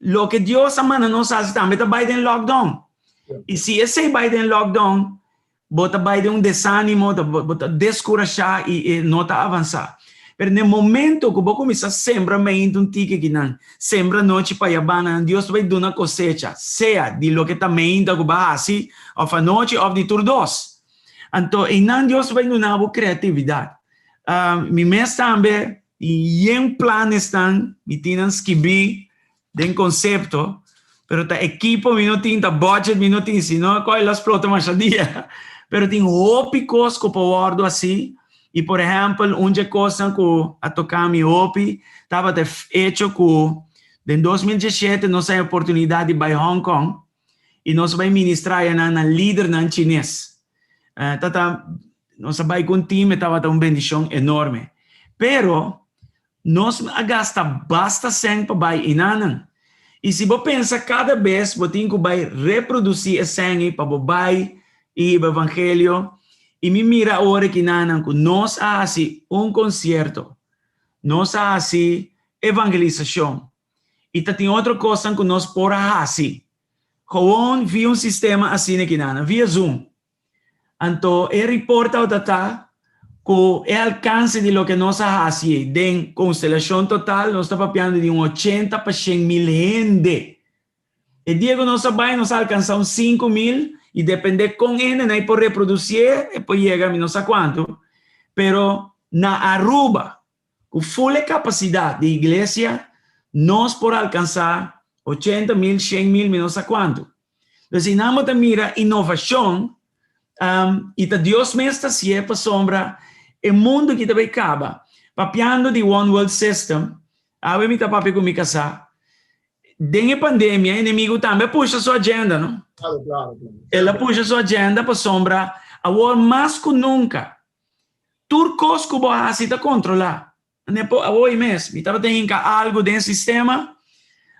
loke Dios a manda nos hasi tambe ta bai den lockdown. I si esei bai den lockdown, Bo ta bai den un desánimo, bo ta deskurashá i e no ta avansá. Pero na e momento ku bo kuminsá sembra meinta un tiki akinan, sembra nochi pa yabananan, Dios ta bai duna kosecha, sea di loke ta meinta ku bo a hasi, òf anochi, òf di tur dos. Anto einan Dios ta bai duna bo kreatividat. Mi mes tambe tin yen planesnan, mi tin nan skibí Den konsepto, pero ta ekipo mi no tin, ta budget mi no tin, si no koi lo splota masha dia. Pero tin hopi kos ku por wòrdu hasi i por ehèmpel un dje kosnan ku a toka mi hopi tabata e echo ku den 2017 nos a haña oportunidat di bai Hong Kong i nos a bai ministrá ayanan na lidernan chines. Tata nos a bai ku un team e tabata un bendishon enorme. Pero Nos a gasta basta sèn pa bai enanan. I si bo pensa kada bes bo tin ku bai reprodusí e sèn ei pa bo bai i hiba evangelio, i mi mira awor aki nanan ku nos a hasi un konsierto, nos a hasi evangelisashon, i ta tin otro kosnan ku nos por a hasi gewoon via un sistema asina aki nanan, via Zoom. Anto e report tabata ta ku e alkanse di loke nos a hasi den konstelashon total nos ta papiando di un 80 pa 100 mil hende. E dia ku nos a bai nos a alkansá un 5000 i dependé kon hendenan e por reprodusié e por yega mi no sa kuantu, pero na Aruba ku full e kapasidat di iglesia nos por alkansá 80 mil, 100 mil, mi no sa kuantu. Dus i nan bo ta mira inovashon i ta Dios mes ta hasié pasobra e mundu aki ta bai kaba. Papiando di One World System, awe mi ta papia ku mi kasá, den e pandemia e enemigu tambe a pusha su agenda, no? Claro, claro, claro. El a pusha su agenda pasobra awor mas ku nunka tur kos ku bo hasi ta kontrolá. Nepo awor mes, mi tabata hinka algu den sistema,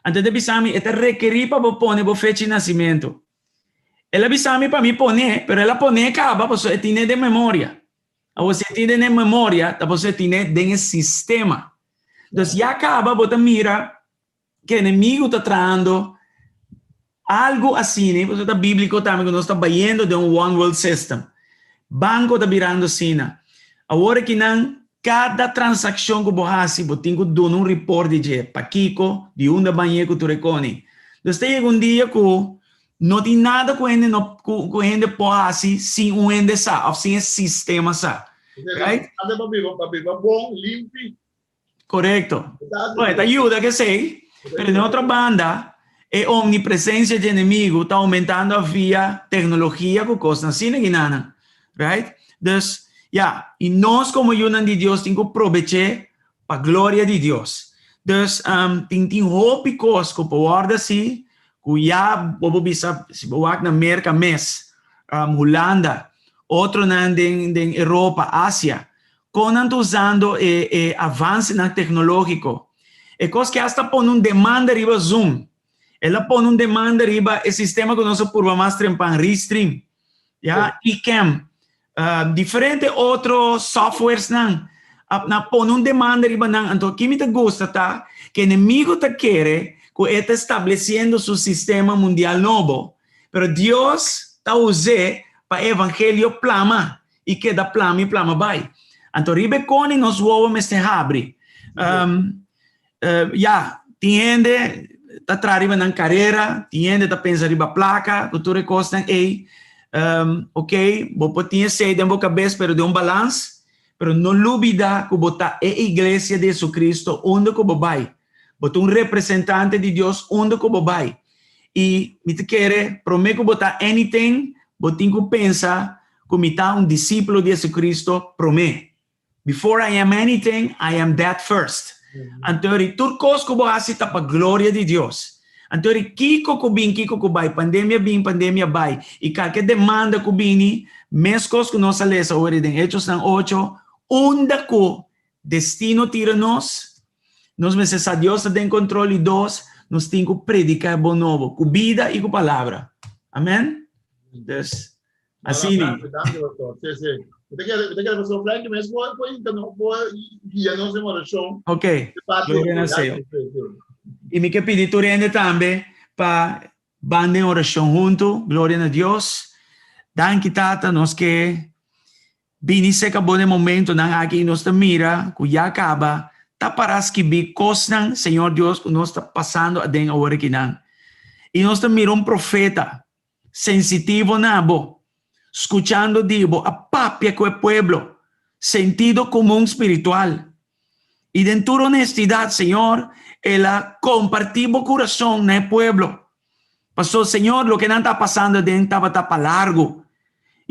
anto e ta bisa mi e ta rekerí pa bo pone bo fecha di nasimentu. El a bisa mi pa mi pone, pero el a pone kaba pasobra e tine den memoria. Awor si e tine den memoria, ta pasobra e tine den e sistema. Dus ya kaba bo ta mira ku enemigu ta trahando algu asina, pasobra ta bíbliko tambe ku nos ta bayendo den un one world system. Banko ta birando asina. Awor akinan kada transakshon ku bo hasi bo tin ku duna un report di dje, pakiko, di unda bañ'é ku tur e koni. Dus ta yega un dia ku no tin nada ku hende no ku hende por hasi sin un hende sa òf sin e sistema sa. Right? Pa biba, pa biba bon, limpi. Korekto. Bueno, ta yuda ku esei, pero den otro banda, e omnipresensia di enemigu ta oumentando via teknologia ku kosnan asina ginanan. Right? Dus, ya, i nos komo yunan di Dios tin ku probech'é pa gloria di Dios. Dus, tin tin hopi kos ku por wòrdu hasi ku ya bo por bisa, si bo wak na Merka mes, Hulanda, otronan den den Europa, Asia, Kon nan ta usando e e avansenan teknológiko. E kos ke hasta pone un demanda riba Zoom. El a pone un demanda riba e sistema ku nos a purba mas trempan, Restream, ya, Ecamm, diferente otro softwaresnan a na pone un demanda riba nan. Anto ki mi ta gusta ta ku enemigo ta kere ku e ta establesiendo su sistema mundial nobo, pero Dios ta us'é pa e evangelio plama. I keda plama i plama bai. Anto riba e koni nos wowo mester habri. Ya, tin hende ta traha riba nan karera, tin hende ta pensa riba plaka, ku tur e kosnan ei. Ok, bo por tin esei den bo kabes, pero den un balans. Pero no lubida ku bo ta e iglesia di Jesucristo unda ku bo bai. Bo ta un representante di Dios unda ku bo bai. I mi ta kere, promé ku bo ta anything, Bo tin ku pensa ku mi ta un disípulo di Jesucristo promé. Before I am anything, I am that first. Anto ri tur kos ku bo hasi ta pa gloria di Dios. Anto ri kiko ku bin, kiko ku bai, pandemia bin, pandemia bai, i kalke demanda ku bini, meskos ku nos a lesa ora den Hechosnan ocho, unda ku destino tira nos, nos mester sa Dios ta den kontrol i dos, nos tin ku prediká e bon nobo ku bida i ku palabra. Amen? Dus, Asina. Danki, danki, pastor. Sí, sí. Mi ta kere, mi ta kere pastor Frankie mes por, por inta no, por guia nos den oracion. Ok. De parte Gloria na sí, Señor. sí, sí. I mi ke pidi tur hende tambe pa ban den oracion huntu. Gloria na Dios. Danki Tata, nos ke bini serka bo den momentonan aki i nos ta mira ku ya kaba ta para skibí kosnan, Señor Dios, ku nos ta pasando aden awor akinan. I nos ta mira un profeta sensitivo na bo, skuchando di bo a papia ku e pueblo, sentido komun spiritual. I den tur honestidat, Señor, el a kompartí bo kurason na e pueblo. Paso, Señor, loke nan ta pasando aden tabata pa largu.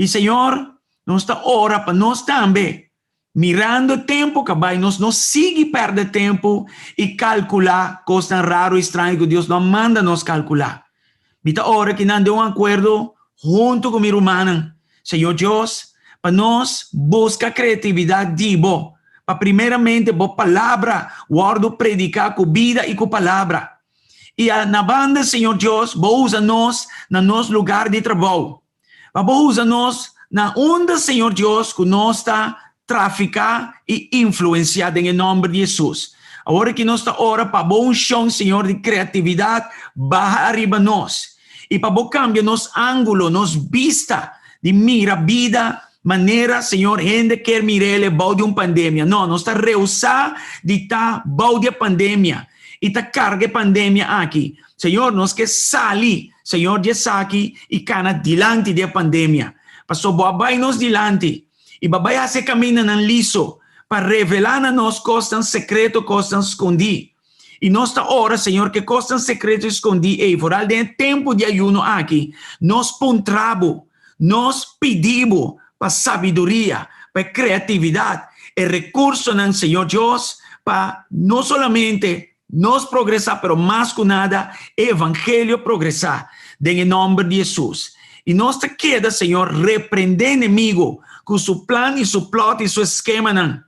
I, Señor, nos ta ora pa nos tambe, mirando e tempu ka bai, nos no sigui pèrdè tempu i kalkulá kosnan raro i straño ku Dios no a manda nos kalkulá. Mi ta ora ki nan den un akuerdo huntu ku mi rumannan, Señor Dios, pa nos buska kreatividat di Bo, pa primeramente Bo palabra wòrdu prediká ku bida i ku palabra. I a na banda, Señor Dios, Bo usa nos na nos lugar di trabou. Pa bo usa nos na unda, Señor Dios, ku nos ta trafiká i influensiá den e nòmber di Hesus. Awor aki nos ta ora pa bo unshon, Señor, di kreatividat baha ariba nos i pa bo kambia nos ángulo, nos bista di mira bida manera, Señor, hende kier mir'el bou di un pandemia. No, nos ta rehusá di ta bou di e pandemia i ta karga e pandemia aki. Señor, nos ke sali, Señor, di esaki i kana dilanti di e pandemia. Pasobra bo a bai nos dilanti i bo a bai hasi e kamindanan liso pa revelá na nos kosnan sekreto, kosnan skondí. I nos ta ora, Señor, ku e kosnan sekreto i skondí ei, foral den e tempu di ayuno aki, nos puntra bo, nos pidi bo pa sabiduria, pa e kreatividat, e rekursonan, Señor Dios, pa no solamente Nos progresá, pero mas ku nada e evangelio progresá den e nòmber di Hesus. I nos ta keda, Señor, reprendé enemigo ku su plan i su plòt i su eskemanan.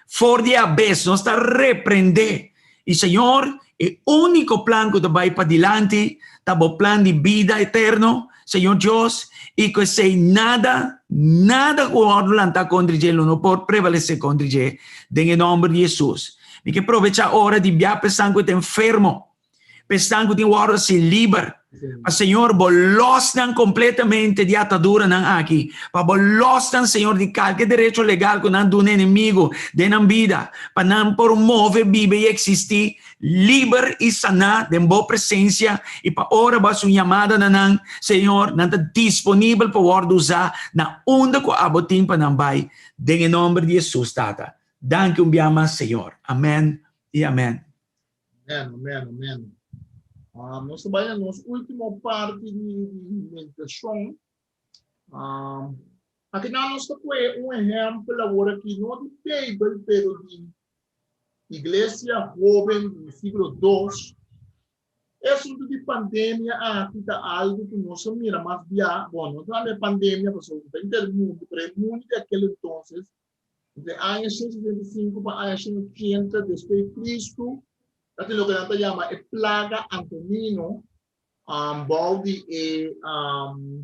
For di abes nos ta reprendé. I Señor, e úniko plan ku ta bai padilanti ta bo plan di bida eterno, Señor Dios, i ku esei nada, nada ku wòrdu lantá kontra dje lo no por prevalesé kontra dje den e nòmber di Hesus. Mi ke probechá ora di bia pa esnan ku ta enfermo, pa esnan ku tin wòrdu hasi liber. Pa Señor, bo lòs nan kompletamente di ataduranan aki. Pa bo lòs nan, Señor, di kalke derecho legal ku nan duna enemigu den nan bida, pa nan por move, biba i eksistí liber i saná den bo presensia. I pa ora bo hasi un yamada na nan, Señor, nan ta disponibel pa wòrdu usá na unda ku abo tin pa nan bai. Den e nòmber di Hesus, Tata. Danki un bia mas Señor. Amen y amen. Amen, amen, amen. Um, nos ta bai na nos último parti di, di meditacion. Um, aki nan nos ta kue un ehempel awor aki, no di Bijbel, pero di iglesia joven di siglo dos. E asuntu di pandemia aki ta algu ku nos a mira mas bia, bon, no solamente pandemia, pasobra ta henter mundu, pero e mundu di akel entonces Entre aña 175 pa aña 180 despues di Cristo, ta tin loke nan ta yama e plaga Antonino, um, bou di e um,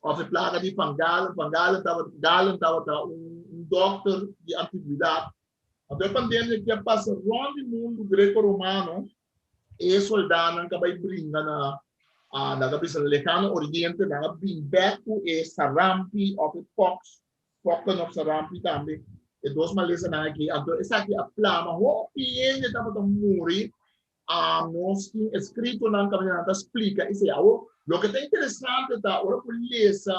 of e plaga di Van Galen. Van Galen tabata, Galen tabata un, un dokter di antigwidad. Anto e pandemia ki a pasa rond di mundu greco-romano, e soldanan ka bai bringa na, uh, nan ta bisa lejano oriente, nan a bin bek ku e sarampi of e pox Pòkton òf sarampi tambe, e dos malesanan aki. Anto esaki a plama hopi hende tabata muri. A nos tin eskritonan kaminda nan ta splika esei. Awor, loke ta interesante ta ora ku lesa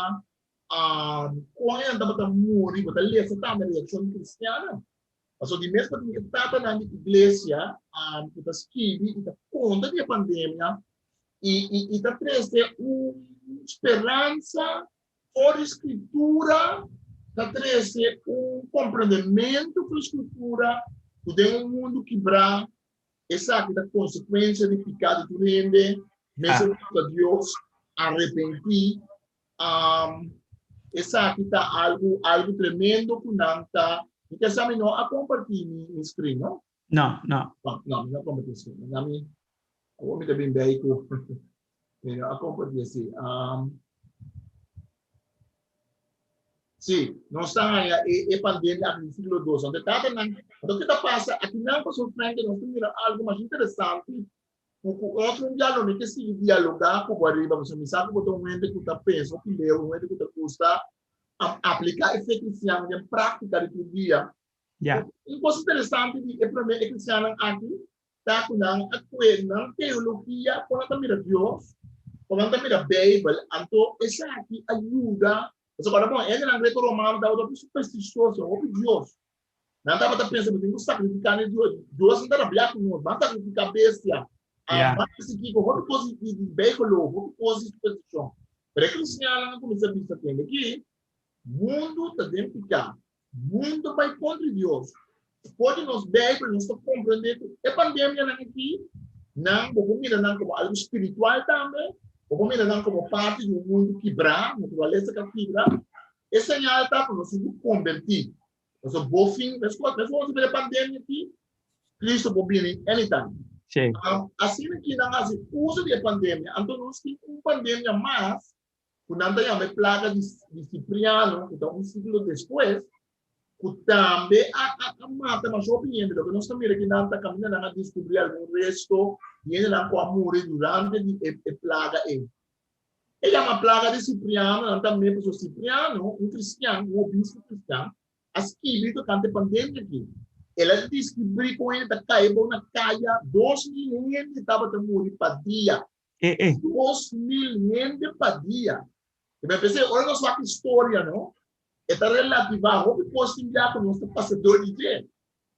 kon hende tabata muri, bo ta lesa tambe reakshon di kristiannan. Pasobra di mes patin e tatanan di iglesia ku ta skibi i ta konta di e pandemia i ta trese un speransa. For di Skritura ta trese un komprendementu ku Skritura ku den un mundu kibrá esaki ta konsekuensia di piká di tur hende, mester buska Dios, arepentí. Esaki ta algu algu tremendo ku nan ta. Mi ke sa mi no a kompartí mi screen, no? No, no. No, no, mi no a kompartí screen. Mi awor mi ta bin bei ku mi no a kompartí así. Sí, nos ta haña e, e pandemia aki di siglo dos. Anto tatanan, anto ke ta pasa aki nan, Pastor Frank, nos ta mira algo mas interesante ku ku otro un diálogo, mi ke sigui dialogá ku bo ariba, pasobra mi sa ku bo ta un hende ku ta pensa hopi leu, un hende ku ta gusta apliká e fe kristiano den práktika di tur dia. Un kos interesante di e promé e kristiannan aki ta ku nan a kue nan teologia kon nan ta mira Dios, kon nan ta mira Beibel, anto esaki a yuda, pasobra ora bon hendenan greco-romano tabata hopi supersticioso, hopi dios, nan tabata pensa bo tin ku sakrifiká na e dios, dios no ta rabia ku nos, ban sakrifiká bestia, ban hasi kiko, hopi kos di bijgeloof, hopi kos di superstishon. Pero e kristiannan a kuminsá bisa tende ki mundu ta den piká, Mundu bai kontra Dios. For di nos Bijbel nos ta komprendé ku e pandemianan aki, nan bo por mira nan komo algu spiritual tambe, bo por mira nan komo parti di un mundu kibrá, naturalesa ku a kibra. E señal ta ku nos tin ku kombertí. Pasobra bo fin, meskos meskos nos ta mira e pandemia aki, Cristo por bini anytime. Asina ki nan hasi uso di e pandemia, anto nos tin un pandemia mas ku nan ta yama e plaga di Cipriano, ku ta un siglo despues, ku tambe a a mata masha hopi hende. Loke nos ta mira ki nan ta kaminda nan a deskubrí algun resto di hendenan ku a muri durante di e e plaga ei. E yama plaga di Cipriano nan tambe pasobra Cipriano, un kristian, un obispo kristian, a skibi tokante pandemia aki. El a deskubrí kon hende ta kai bou na kaya, 2000 hende tabata muri pa dia. 2000 hende pa dia. I mi a pensa, ora nos wak historia, no, e ta relativá hopi kos tin bia ku nos ta pasa dor di dje.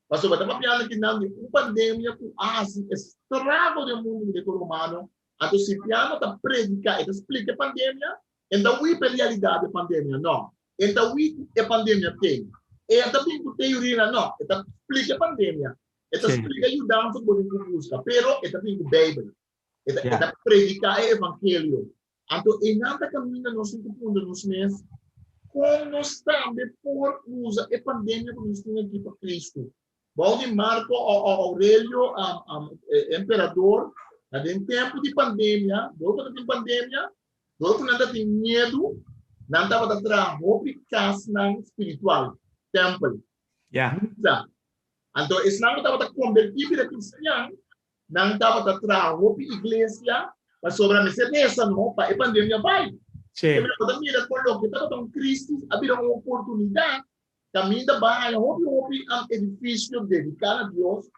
Pasobra ta papiando kinan di un pandemia ku a hasi estrago den mundu greco-romano, anto Cipriano ta prediká, e ta splika e pandemia, e no ta wip e realidat di e pandemia, no. E no ta wip e pandemia ten. E ta bin ku teorianan, no. E ta splika e pandemia. E ta splika yudansa ku bo tin ku buska, pero e ta bin ku Beibel. E ta, e ta prediká e evangelio. Anto einan ta kaminda nos tin ku puntra nos mes, kon nos tambe por usa e pandemia ku nos tin aki pa Kristu? Bou di Marko Aurelio, e emperador, na den tempu di pandemia, dor ku ta tin pandemia, dor ku nan ta tin miedu, nan tabata traha hopi kasnan spiritual, tèmpel, misa. Anto esnan ku tabata kombertí bira kristian, Nan tabata traha hopi iglesia pasobra mester resa no pa e pandemia bai. Pero bo ta mira kon loke tabata un crisis a bira un oportunidad kaminda bai haña hopi hopi edifisio dediká na Dios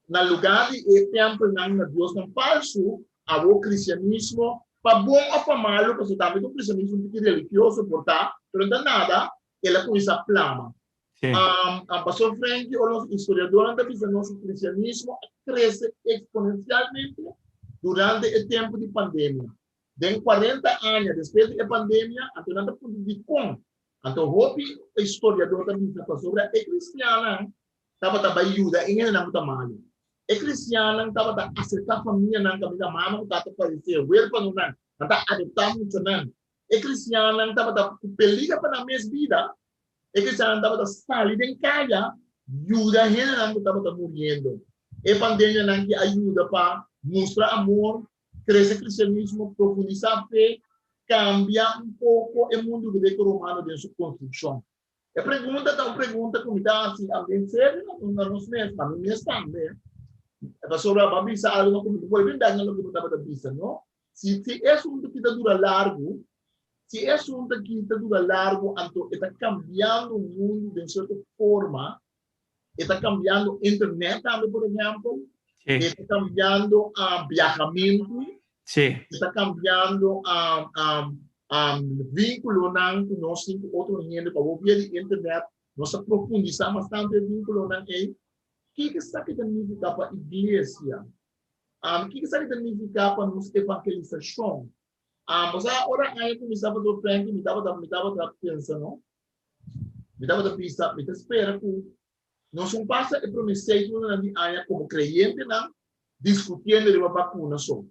na lugar di e tempelnan na diosnan falsu. Awor cristianismo pa bon of pa malu, pasobra tambe ta un cristianismo un tiki religioso por ta, pero no ta nada, el a kuminsá plama. Pastor Frankie o los historiadornan ta bisa nos ku cristianismo a krese eksponensialmente durante e tempu di pandemia. Den 40 aña despues di e pandemia, anto nan ta puntra dikon. Anto hopi historiador ta bisa pasobra e cristiannan tabata bai yuda e hendenan ku ta malu. E cristiannan tabata aserká famianan kaminda mama ku tata falesé, huérfanonan, nan ta adoptá muchanan. E cristiannan tabata ku peliger pa nan mes bida. E kristiannan tabata sali den kaya yuda hendenan ku tabata muriendo. E pandemianan ki a yuda pa mustra amor, krese kristianismo, profundisá fe, kambia un poko e mundu greco-romano den su konstrukshon. E pregunta ta un pregunta ku mi ta hasi den serio na nos mes, na mi mes tambe. Pasobra bo a bisa algu no ku mi no por bin bèk na loke bo tabata bisa, no? Si e asuntu ki ta dura largu, Si e asuntu aki ta dura largu, anto e ta kambiando mundu den sierto forma. E ta kambiando internet tambe, por ehèmpel. E ta kambiando biahamentu. E ta kambiando vínkulonan ku nos tin ku otro hende. Pa bo via di internet nos ta profundisá mas tantu e vínkulonan ei. Kiko esaki ta nifiká pa iglesia? Kiko esaki ta nifiká pa nos evangelisashon? Ah, bo sa ora aña kuminsá pa tur Frankie, mi tabata mi tabata pensa no. Mi tabata bisa, mi ta spera ku nos un pasa e promé seis lunanan di aña komo kreyentenan diskutiendo riba bakuna so.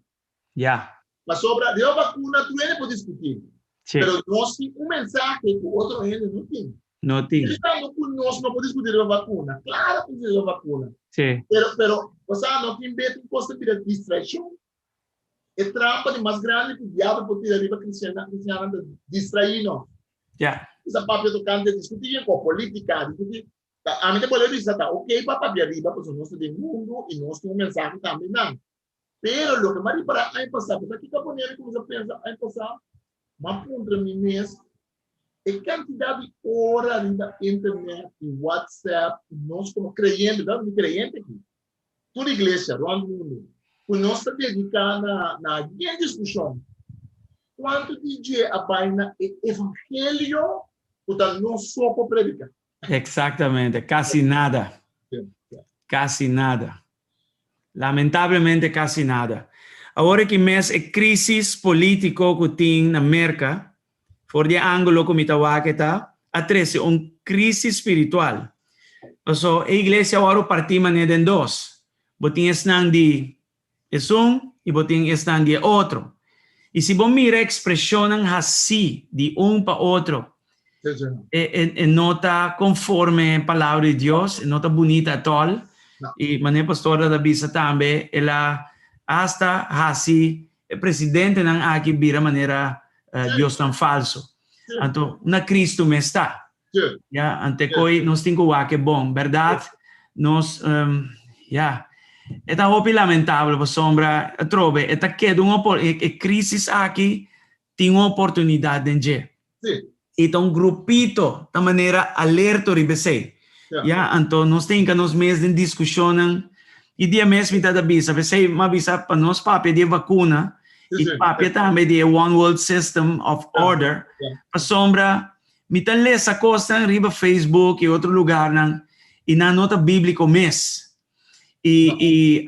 Ya. Pasobra riba bakuna tur hende por diskutí. Sí. Pero nos tin un mensahe ku otro hende no tin. No tin. Pensando ku nos no por diskutí riba bakuna. Klaro ku riba bakuna. Sí. Pero, pero, bo sa, no tin be tin kos ta bira distraishon. E trampa di mas grandi ku diabel por tira riba kristiannan, kristiannan ta distraí nos. Ya. Sa papia tokante diskutí yen ku polítika, diskutí. Ta, ami ta bolbe bisa ta oké pa papia riba, pasobra nos ta den mundu i nos tin un mensahe tambe nan. Pero loke m'a ripará aña pasá, bo sa kiko a pone mi kuminsá pensa aña pasá? M'a puntra mi mes, e kantidat di ora riba internet i WhatsApp ku nos komo kreyente, ta mi kreyente aki, tur iglesia rònt mundu, ku nos ta dediká na na yen diskushon, kuantu di dje a bai na e evangelio ku ta nos so por prediká? Exactamente, casi nada. Casi nada. Lamentablemente casi nada. Awor aki mes e crisis politico cu tin na Merca, for di e angulo cu mi ta wak e ta, a trece un crisis spiritual. Paso e iglesia awor a parti manera den dos. Bo tin esnan di esun i bo tin esnan di e otro. I si bo mira ekspreshonnan hasí di un pa otro, e e no ta konforme Palabra di Dios, e no ta bunita atòl. I manera pastor ta bisa tambe, el a asta hasi e presidentenan aki bira manera diosnan falso. Anto, na Kristu mes ta. Ya, ante koi nos tin ku wak e bon. Bèrdat, nos, ya, e ta hopi lamentabel pasobra atrobe e ta keda un opor, e krísis aki tin un oportunidat den dje. I ta un grupito ta manera alerto riba esei. Ya, anto nos ta hinka nos mes den diskushonnan i dia mes mi ta ta bisa, p'esei mi a bisa pa nos papia di e vakuna i papia tambe di e one world system of order, pasobra Mi ta lesa kosnan riba Facebook i otro lugarnan i nan no ta bíbliko mes. I, i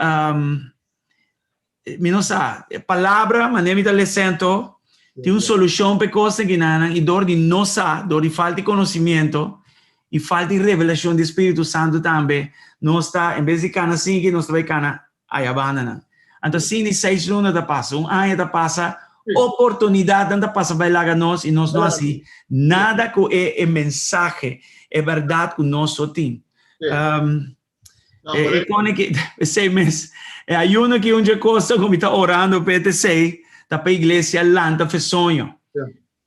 mi no sa, e palabra manera mi ta lesa anto tin un solushon pa e kosnan kinanan i dor di no sa, dor di falta di konosimiento i falta di revelashon di Spiritu Santu tambe, nos ta, en bes di kana sinki, nos ta bai kana Aya bandanan. Anto sin di seis luna ta pasa, un aña ta pasa, oportunidadnan ta pasa bai laga nos i nos no hasi nada ku e e mensahe, e bèrdat ku nos so tin. E pone ki esei mes, e ayuno ki un dje kosa ku mi ta orando p'e ta esei, ta pa iglesia lanta fe soño.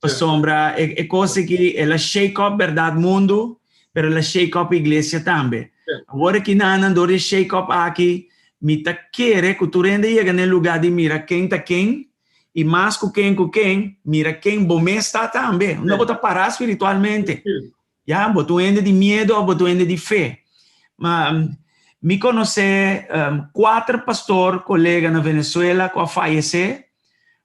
Pasobra e kos aki el a shake up bèrdat mundu, pero el a shake up iglesia tambe. Awor aki nan dor di e shake up aki, mi ta kere ku tur hende yega na e lugá di mira ken ta ken, i mas ku ken ku ken, mira ken bo mes ta tambe. Unda bo ta pará spiritualmente. Ya, bo ta un hende di miedu òf bo ta un hende di fe? Ma mi konosé kuater pastor kolega na Venezuela ku a fayesé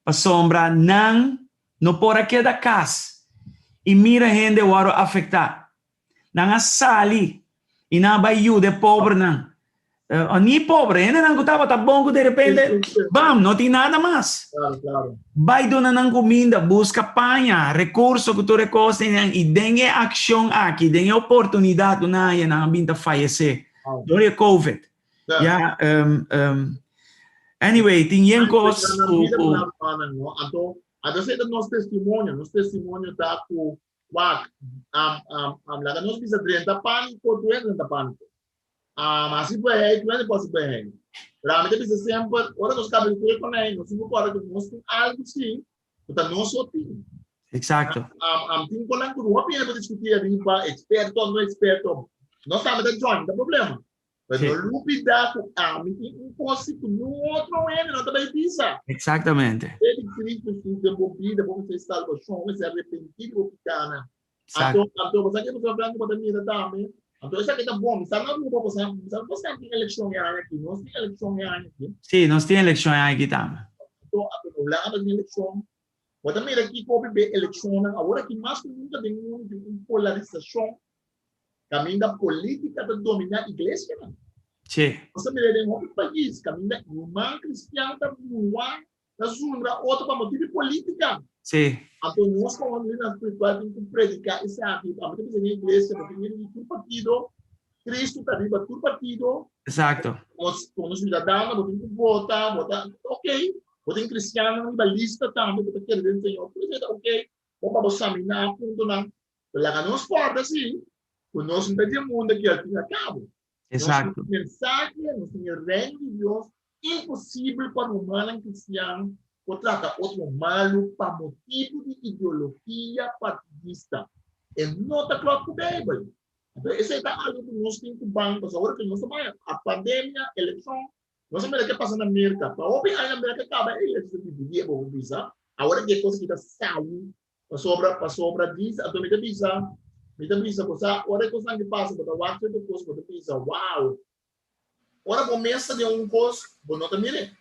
pasobra nan no por a keda kas i mira hende wòrdu afektá. Nan a sali i nan a bai yuda e pobernan. Ni pober, hendenan ku tabata bon ku derepente, bam, no tin nada mas. Bai duna nan kuminda, buska paña, rekurso ku tur e kosnan i den e akshon aki, den e oportunidat ku nan haña, nan a bin ta fayesé dor di e covid. Ya, anyway, tin yen kos ku. Anto, anto esei ta nos testimonio. Nos testimonio ta ku, wak, laga nos bisa drenta pániko, tur hende drenta pániko. Hasi buey, tur hende por hasi buey. Pero ami ta bisa semper, ora nos kaba di tur e konei, nos tin ku kòrda ku nos tin algu si ku ta nos so tin. Exacto. Tin konan ku hopi hende por diskutí ariba, eksperto o no eksperto. Nos tambe ta join, no ta problema. Pero no lubidá ku ami tin un kos si ku niun otro hende no ta bai bisa. Exactamente. Fe di Cristo Jesus den bo bida, bo mester salbashon, bo mester arepentí di bo pikánan. Anto, anto, bo sa ke Pastor Frankie bo ta mira tambe? Anto esaki ta bon. Mi sa na Aruba, bo sa, mi sa nos tin elekshon e aña aki. Nos tin elekshon e aña aki. Sí, nos tin elekshon e aña aki tambe. Anto, anto na Hulanda tin elekshon. Bo ta mira kiko hopi be elekshonnan. Awor aki mas ku nunka den mundu tin un polarisashon kaminda polítika ta dominá iglesianan. Sí. Nos ta mira den hopi pais kaminda ruman kristian ta muha. ta zundra otro pa motibu di polítika. Sí. Anto nos komo lidernan spiritual tin ku prediká esaki. Abo ta bisa den iglesia, bo tin miedu di tur partido, Cristo ta riba tur partido. Exacto. Nos komo siudadano bo tin ku vota, bo ta ok. Bo tin kristiannan riba lista tambe ku ta kere den Señor. Tur esei ta ok. Bo pa bo saminá puntonan. Pero laga nos kòrda si ku nos no ta di e mundu aki al fin al kabo. Exacto. Nos tin mensahe, nos tin e reino di Dios. Imposibel pa rumannan kristian por trata otro malu pa motibu di ideologia partidista. E no ta klòp ku Beibel. Anto esei ta algu ku nos tin ku ban, pasobra ora ku nos ta bai a pandemia, elekshon, nos a mira ke pasa na Merka. Pa hopi aña Merka kaba e iglesia ta dividí, e bo por bisa. Awor aki e kos aki ta sali pasobra pasobra dis, anto mi ta bisa, mi ta bisa bo sa ora e kosnan aki pasa bo ta wak sierto kos bo ta bisa wow. Ora bo mes ta den un kos, bo no ta mir'é.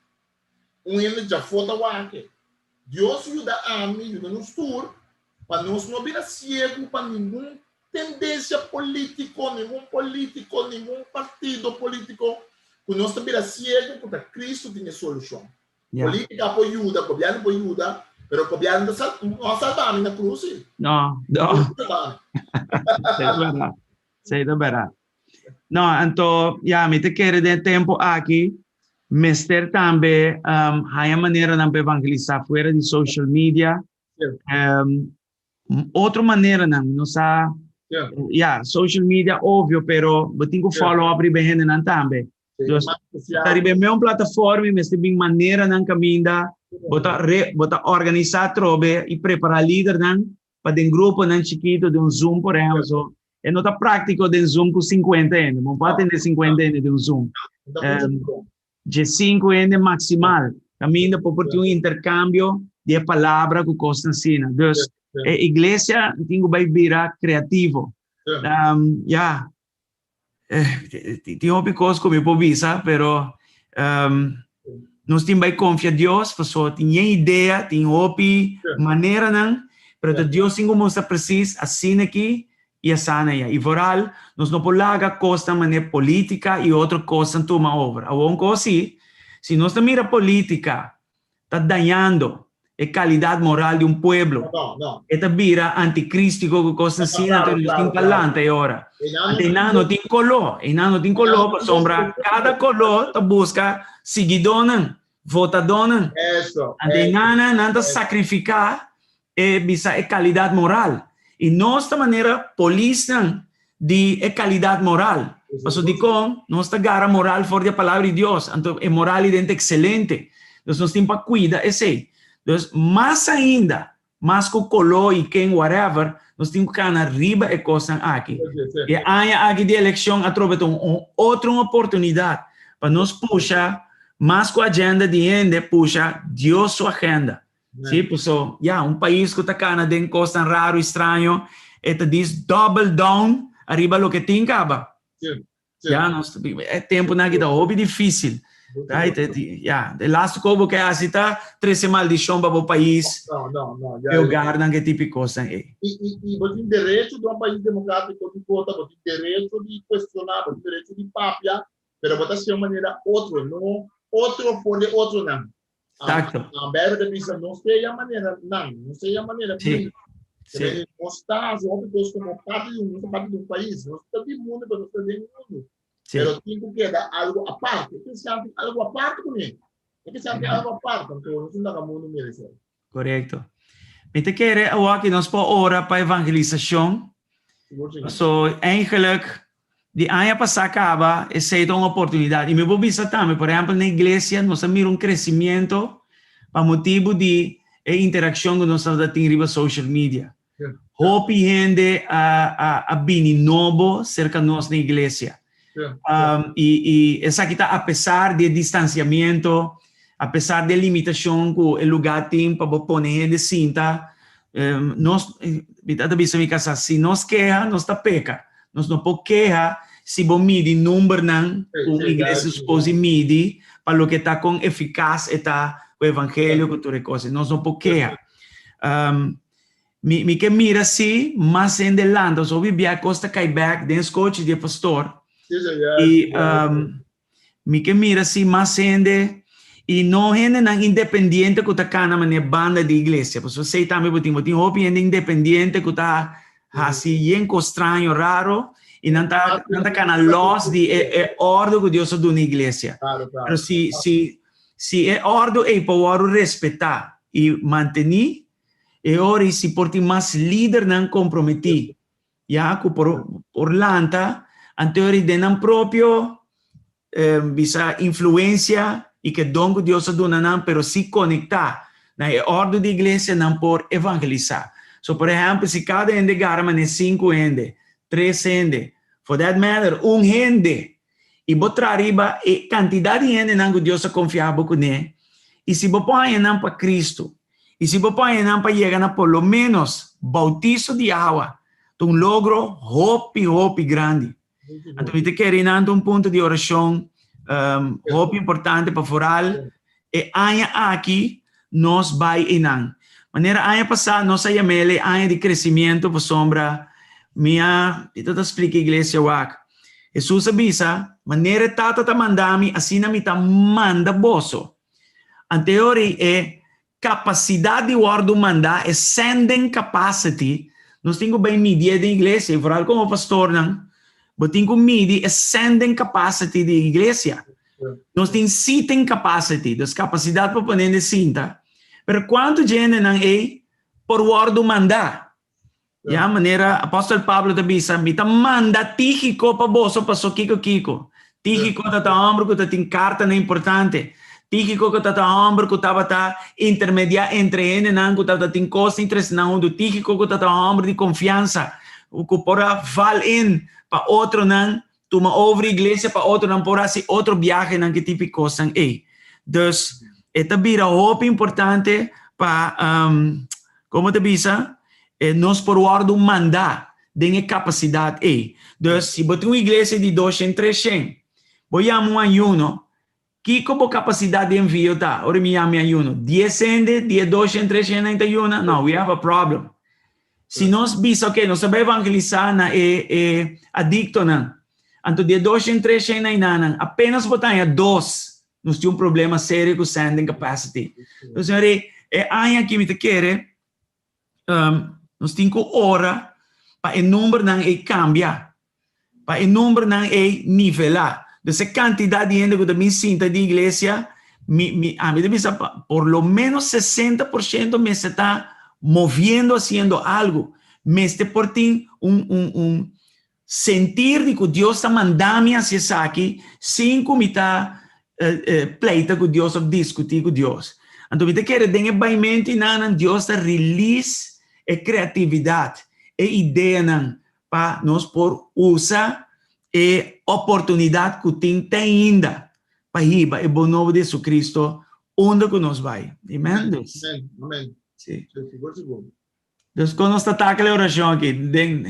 Un hende djafó ta wak e. Dios yuda ami, yuda nos tur, pa nos no bira siegu pa ningun tendensia polítiko, ningun polítiko, ningun partido polítiko, ku nos ta bira siegu ku ta Kristu tin e solushon. Polítika por yuda, gobièrnu por yuda, pero gobièrnu no ta no a salba ami na krus sí. No, no. Esei ta bèrdat. Esei ta bèrdat. No, anto, ya, mi ta kere den e tempu aki mester tambe um, haña maneranan pa evangelisá fuera di social media. Um, otro maneranan, no sa, ya, social media obvio, pero bo tin ku follow up riba e hendenan tambe. Dus, ta riba e meun plataforma i mester bin maneranan kaminda bo ta re, bo ta organisá atrobe i prepará lidernan pa den gruponan chikito, den un Zoom por ehempel. So, e no ta práctico den Zoom ku 50 hende. Bo no por atende 50 hende den un Zoom. Dje sinku hende maximal. Kaminda por por tin un intercambio di e palabra ku kosnan asina. Dus, e iglesia tin ku bai bira creativo. Ya, tin hopi kos ku mi por bisa, pero nos tin bai konfia Dios, pasobra tin yen idea, tin hopi maneranan, pero ta Dios tin ku mustra presis asina aki i asana aya. I vooral nos no por laga kosnan manera politika i otro kosnan tuma over. Awor un kos si, si nos ta mira politika ta dañando e calidad moral di un pueblo. No, no. E ta bira anticristico cu cosnan asina, Claro, entonces nos claro, tin pa claro. lanta e ora. Einan Ante einan no tin color, einan no tin color pasobra cada color ta busca siguidónan, votadónan. Eso, Ante eso. einan nan ta eso. sacrifica e bisa e calidad moral. Y nos ta manera polisnan di e calidad moral. Paso dicon nos ta gara moral for di e palabra di Dios, anto e moral i den ta excelente. Dus nos tin pa cuida esey. Dus mas ainda, mas cu colo y ken whatever, nos tin cu cana riba e cosnan aki. E aña aki di eleccion atrobe ta un otro un oportunidad pa nos pusha mas cu agenda di hende, pusha Dios su agenda. Sí, paso, ya, un pais ku ta kana den kosnan raro i straño, e ta dis double down ariba loke tin kaba. Sí, sí. Ya, nos, e tempunan aki ta hopi difísil. Right? Ya, de laatste kos bo ke hasi ta trese maldishon pa bo pais. No, no, no. E hogarnan ke tipo di kosnan ei. I, i, i bo tin derecho di un pais demokrátiko di vota, bo tin derecho di kuestioná, bo tin derecho di papia, pero bo ta hasi un manera otro, no otro for di otronan. Exacto. A Bijbel ta bisa no sea manera nan, no sea manera Sí. Sí. Nos ta haci hopi cos como parte di un, nos ta parte di un pais, nos ta di mundo, pero nos ta den mundo. Sí. Pero tin cu keda algo aparte. E cristian tin algo aparte cu ne. E cristian tin algo aparte, anto nos no laga mundo mira esey. Correcto. Mi ta kere awor ki nos por ora pa evangelisacion. So, eigenlijk, di aña pasá kaba, esei ta un oportunidat. I mi por bisa tambe, por ehèmpel, na iglesia nos a mira un kresimento pa motibu di e interakshon ku nos tabata tin riba social media. Hopi hende a a a bini nobo serka nos na iglesia. I i esaki ta apesar di e distansiamiento, apesar di e limitashon ku e lugá tin pa bo pone hende sinta. Nos, mi ta bisa mi kasá, si nos keha, nos ta peka. Nos no por keha si bo midi numbernan ku un iglesia supos di midi pa loke ta kon efikas e ta ku evangelio ku tur e kos. Nos no por keha. Mi ke mira si mas hende lanta. Nos hopi bia kos ta kai bek den skochi di e pastor. I mi ke mira si mas hende. I no hendenan independiente ku ta kana manera banda di iglesia. Pasobra esei tambe bo tin. Bo tin hopi hende independiente ku ta hasi yen kos straño, raro, i nan ta nan ta kana lòs di e e òrdu ku Dios a duna iglesia. Pero si si si e òrdu ei por wòrdu respetá i mantení, e ora ei si por tin mas lidernan komprometí ya ku por por lanta anto ora ei den nan propio bisa influencia y ke don ku Dios a duna nan, pero si konektá na e òrdu di iglesia nan por evangelisá. So por ehèmpel si kada hende gara manera sinku hende, tres hende, for that matter un hende, y bo traha riba e kantidat di hendenan ku Dios a konfia bo kuné, y si bo por haña nan pa Kristu, y si bo por haña nan pa yega na por lo ménos bautiso di awa, ta un logro hopi hopi grandi. Anto mi ta kere nan ta un punto di orashon hopi importante pa foral e aña aki nos bai einan. Manera aña pasá nos a yam'el e aña di kresimiento pasobra mi a mi ta splika iglesia wak. Hesus a bisa, Manera e Tata ta manda mi, asina mi ta manda boso. Anteori e Kapasidat di wòrdu mandá, e sending capacity, nos tin ku bai midié den iglesia, i foral komo pastornan, bo tin ku midi e sending capacity di iglesia. Nos tin seating capacity, dus kapasidat pa pone hende sinta, pero kuantu dje hendenan ei por wòrdu mandá? Ya, manera apòstel Pablo ta bisa, Mi ta manda Tígiko pa boso paso kiko kiko. Tígiko ta ta hòmber ku ta tin kartanan importante. Tígiko ku ta ta hòmber ku tabata intermediá entre hendenan ku tabata tin kos di trese nan huntu. Tígiko ku ta ta hòmber di konfiansa, ku por a val in pa otronan tuma over iglesia, pa otronan por hasi otro biahenan ku tipo di kosnan ei. Dus, e ta bira hopi importante pa, Komo ta bisa, e nos por wòrdu mandá den e kapasidat ei. Dus, si bo tin un iglesia di doshen, treshen, bo yama un ayuno, kiko bo kapasidat di envio ta? Ora mi yama mi ayuno, dies hende di e doshen, treshen nan ta yuna? No, we have a problem. Si nos bisa, ok, nos ta bai evangelisá na e e adiktonan, anto di e doshen, treshen na inanan, apenas bo ta haña dos Nos tin un problema serio ku sending capacity. Entonces, señores, e aña aki mi ta kere um, nos tin ku ora pa e numbernan ei kambia, pa e numbernan ei nivelá. Dus e kantidat di hende ku ta bin sinta di iglesia, mi, mi, ami ta bisa pa por lo menos 60% mester ta moviendo, haciendo algo. Mester por tin un, un, un, Sentir di ku Dios ta manda mi hasi esaki sin ku mi ta pleita ku Dios òf diskutí ku Dios. Anto mi ta kere den e baimentu enanan Dios ta release e kreatividat, e ideanan pa nos por usa e oportunidat ku tin te ainda pa hiba e bon nobo di Jesucristo unda ku nos bai. Amen. Amen. Amen. Si. Sigur sigur. Dus kon nos ta tackle e orashon aki? Den,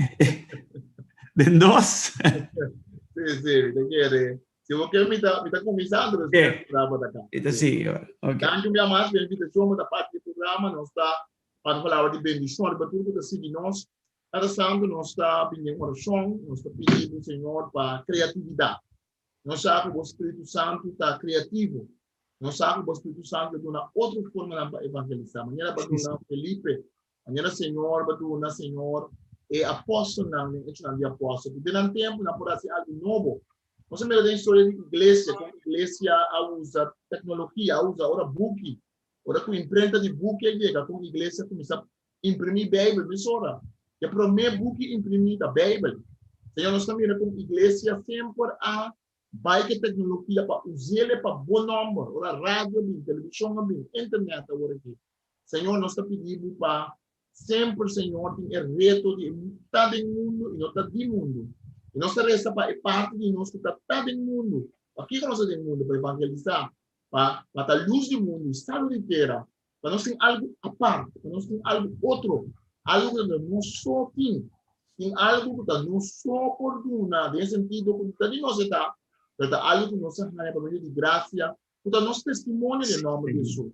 den dos? Sí, sí, mi ta kere. Si bo ke mi ta, mi ta kuminsá, anto despues Sí. programa ta kaba. Mi ta sigui ora. Ok. Danki un bia mas pa e invitashon pa ta parti di e programa. Nos ta papia palabra di bendishon riba tur ku ta sigui nos. Tata Santu, nos ta bini den orashon, nos ta pidi bo, Señor, pa kreatividat. Nos sa ku bo Spiritu Santu ta kreativo. Nos sa ku bo Spiritu Santu ta duna otro formanan pa evangelisá. Manera bo a duna Felipe, manera Señor bo a duna, Señor, e apòstelnan den Echonan di Apòstel, ku den nan tempu nan por hasi algu nobo. Nos a mira den historia di iglesia kon iglesia a usa teknologia, a usa ora buki, ora ku imprenta di buki a yega, kon iglesia a kuminsá Imprimí Beibel mesora. E promé buki imprimí ta Beibel. Señor, nos ta mira kon iglesia semper a bai ku e teknologia pa us'el pa bo nòmber. Ora radio a bin, televishon a bin, internet awor aki. Señor, nos ta pidi bo pa semper, Señor, tin e reto di ta den mundu i no ta di mundu. I nos ta resa pa e parti di nos ku ta ta den mundu. Pakiko nos ta den mundu? Pa evangelisá, pa pa ta lus di mundu i salu di tera. Pa nos tin algu apart, pa nos tin algu otro, algu ku ta nos so tin, tin algu ku ta nos so por duna, den e sentido ku ta di nos e ta, pero ta algu ku nos a haña pa medio di grasia, ku ta nos testimonio den nòmber di Hesus.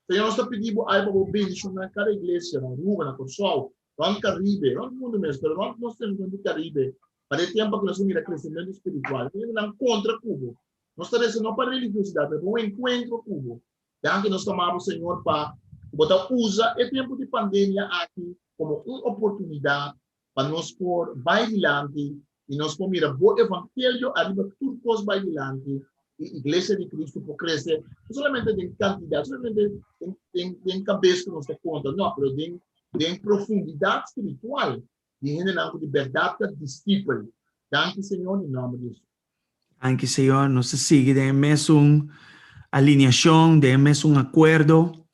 Señor, nos ta pidi bo ai pa bo bendishoná kada iglesia na Aruba, na Kòrsou, rònt Karibe, rònt mundu mes, pero rònt nos territorio di Karibe, pa den tempu aki nos a mira kresementu spiritual, hende nan kontra ku bo. Nos ta resa no pa religiosidat, pero pa un enkuentro ku bo. Danki nos ta maba Señor pa ku bo ta usa e tempu di pandemia aki komo un oportunidat pa nos por bai dilanti i nos por mira bo evangelio ariba tur kos bai dilanti i Iglesia di Cristo por krese no solamente den kantidat, solamente den den kabes ku nos ta konta, no, pero den den profundidat spiritual di hendenan ku di bèrdat ta disipel. Danki Señor, den nòmber di Hesus. Danki Señor, nos ta sigui den e mesun alineacion, den e mesun acuerdo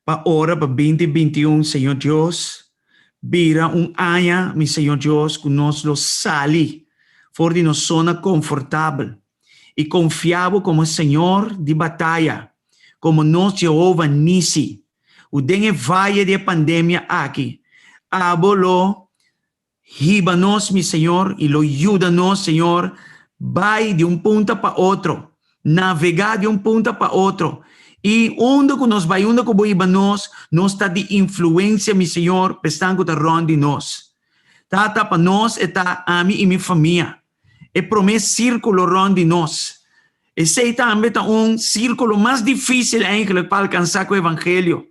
pa ora pa 2021, Señor Dios, bira un aña, mi Señor Dios, cu nos lo sali for di nos zona confortabel y confia Bo como Señor di bataya, como nos Jehova Nisi, cu den e vaye di e pandemia aki, Abo lo Hiba nos, mi Señor, i lo yuda nos, Señor, bai di un punta pa otro, navegá di un punta pa otro. I unda ku nos bai, unda ku bo hiba nos, nos ta di influensia, mi Señor, pa esnan ku ta rònt di nos. Tata, pa nos e ta ami i mi famia, e promé sírkulo rònt di nos. Esei tambe ta un sírkulo mas difísil eigenlijk pa alkansá ku evangelio.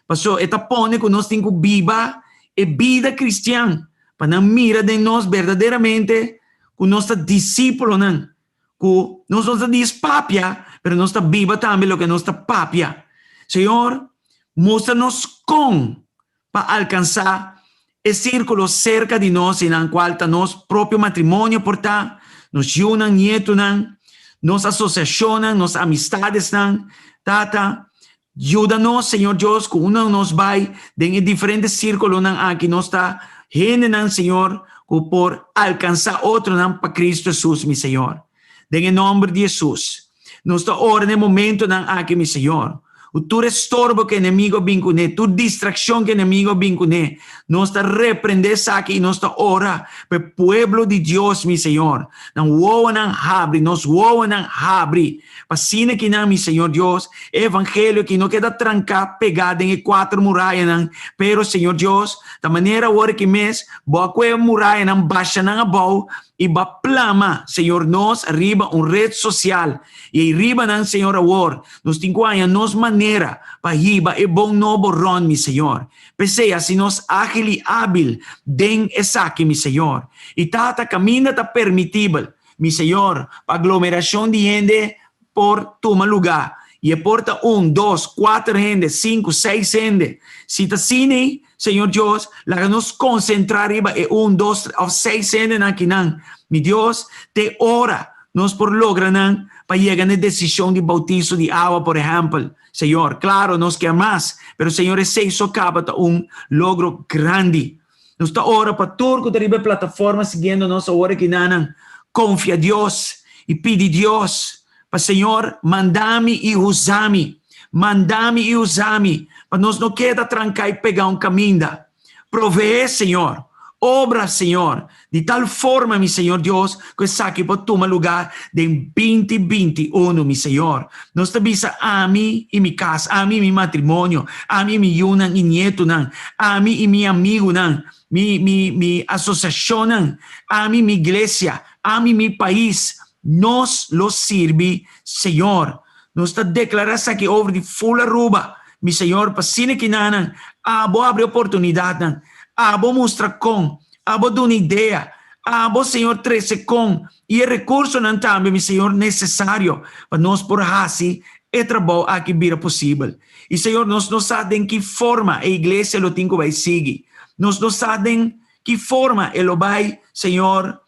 Paso e ta pone ku nos tin ku biba e bida kristian pa nan mira den nos berdaderamente ku nos ta disípulonan, ku nos no ta dis papia, pero nos ta biba tambe loke nos ta papia. Señor, mustra nos kon pa alkansá e sírkulo serka di nos i nan kual ta nos propio matrimonio por ta, nos yunan, nietunan, nos asosiashonnan, nos amistadesnan. Tata, yuda nos, Señor Dios, ku unda nos bai den e diferente sírkulonan aki nos ta hendenan, Señor, ku por alkansá otronan pa Kristu Hesus, mi Señor. Den e nòmber di Hesus, nos ta ora na e momentonan aki, mi Señor, ku tur estorbo ku enemigo a bin kuné, tur distrakshon ku enemigo a bin kuné, nos ta reprendé esaki i nos ta ora pa e pueblo di Dios, mi Señor, nan wowonan habri, nos wowonan habri, pa asina ki nan, mi Señor Dios, e evangelio aki no keda tranká, pegá den e kuater murayanan, pero, Señor Dios, ta manera awor aki mes, Bo a kue e murayanan basha nan abou i bo a plama, Señor, nos riba un red sosial. I ei riba nan, Señor, awor nos tin ku haña nos manera pa hiba e bon nobo rònt, mi Señor. P'esei hasi nos ágil i ábil den esaki, mi Señor. I Tata, kaminda ta permitibel, mi Señor, pa aglomerashon di hende por tuma lugá, i e por ta un, dos, kuater hende, sinku, seis hende. Si ta asina ei, Señor Dios, laga nos konsentrá riba e un, dos òf seis hendenan akinan. Mi Dios, te ora nos por logra nan pa yega na e desishon di bautiso di awa, por ehèmpel. Señor, klaro, nos kier mas, pero Señor, esei so kaba ta un logro grandi. Nos ta ora pa tur ku ta riba e plataforma siguiendo nos awor akinanan, konfia Dios i pidi Dios pa Señor manda mi i usa mi, manda mi i usa mi pa nos no keda tranká i pegá un kaminda. Proveé, Señor, obra, Señor, di tal forma, mi Señor Dios, ku esaki por tuma lugá den 2021, mi Señor. Nos ta bisa ami i mi kas, ami i mi matrimonio, ami i mi yunan i nietunan, ami i mi amigunan, mi mi mi asosiashonnan, ami i mi iglesia, ami i mi pais, nos lo sirbi Señor. Nos ta deklará esaki over di ful Aruba, mi Señor, pa asina kinanan abo habri oportunidatnan, abo mustra kon, abo duna idea, abo, Señor, trese kon i e rekursonan tambe, mi Señor, nesesario pa nos por hasi e trabou aki bira posibel. I, Señor, nos no sa den ki forma e iglesia lo tin ku bai sigui. Nos no sa den ki forma e lo bai, Señor,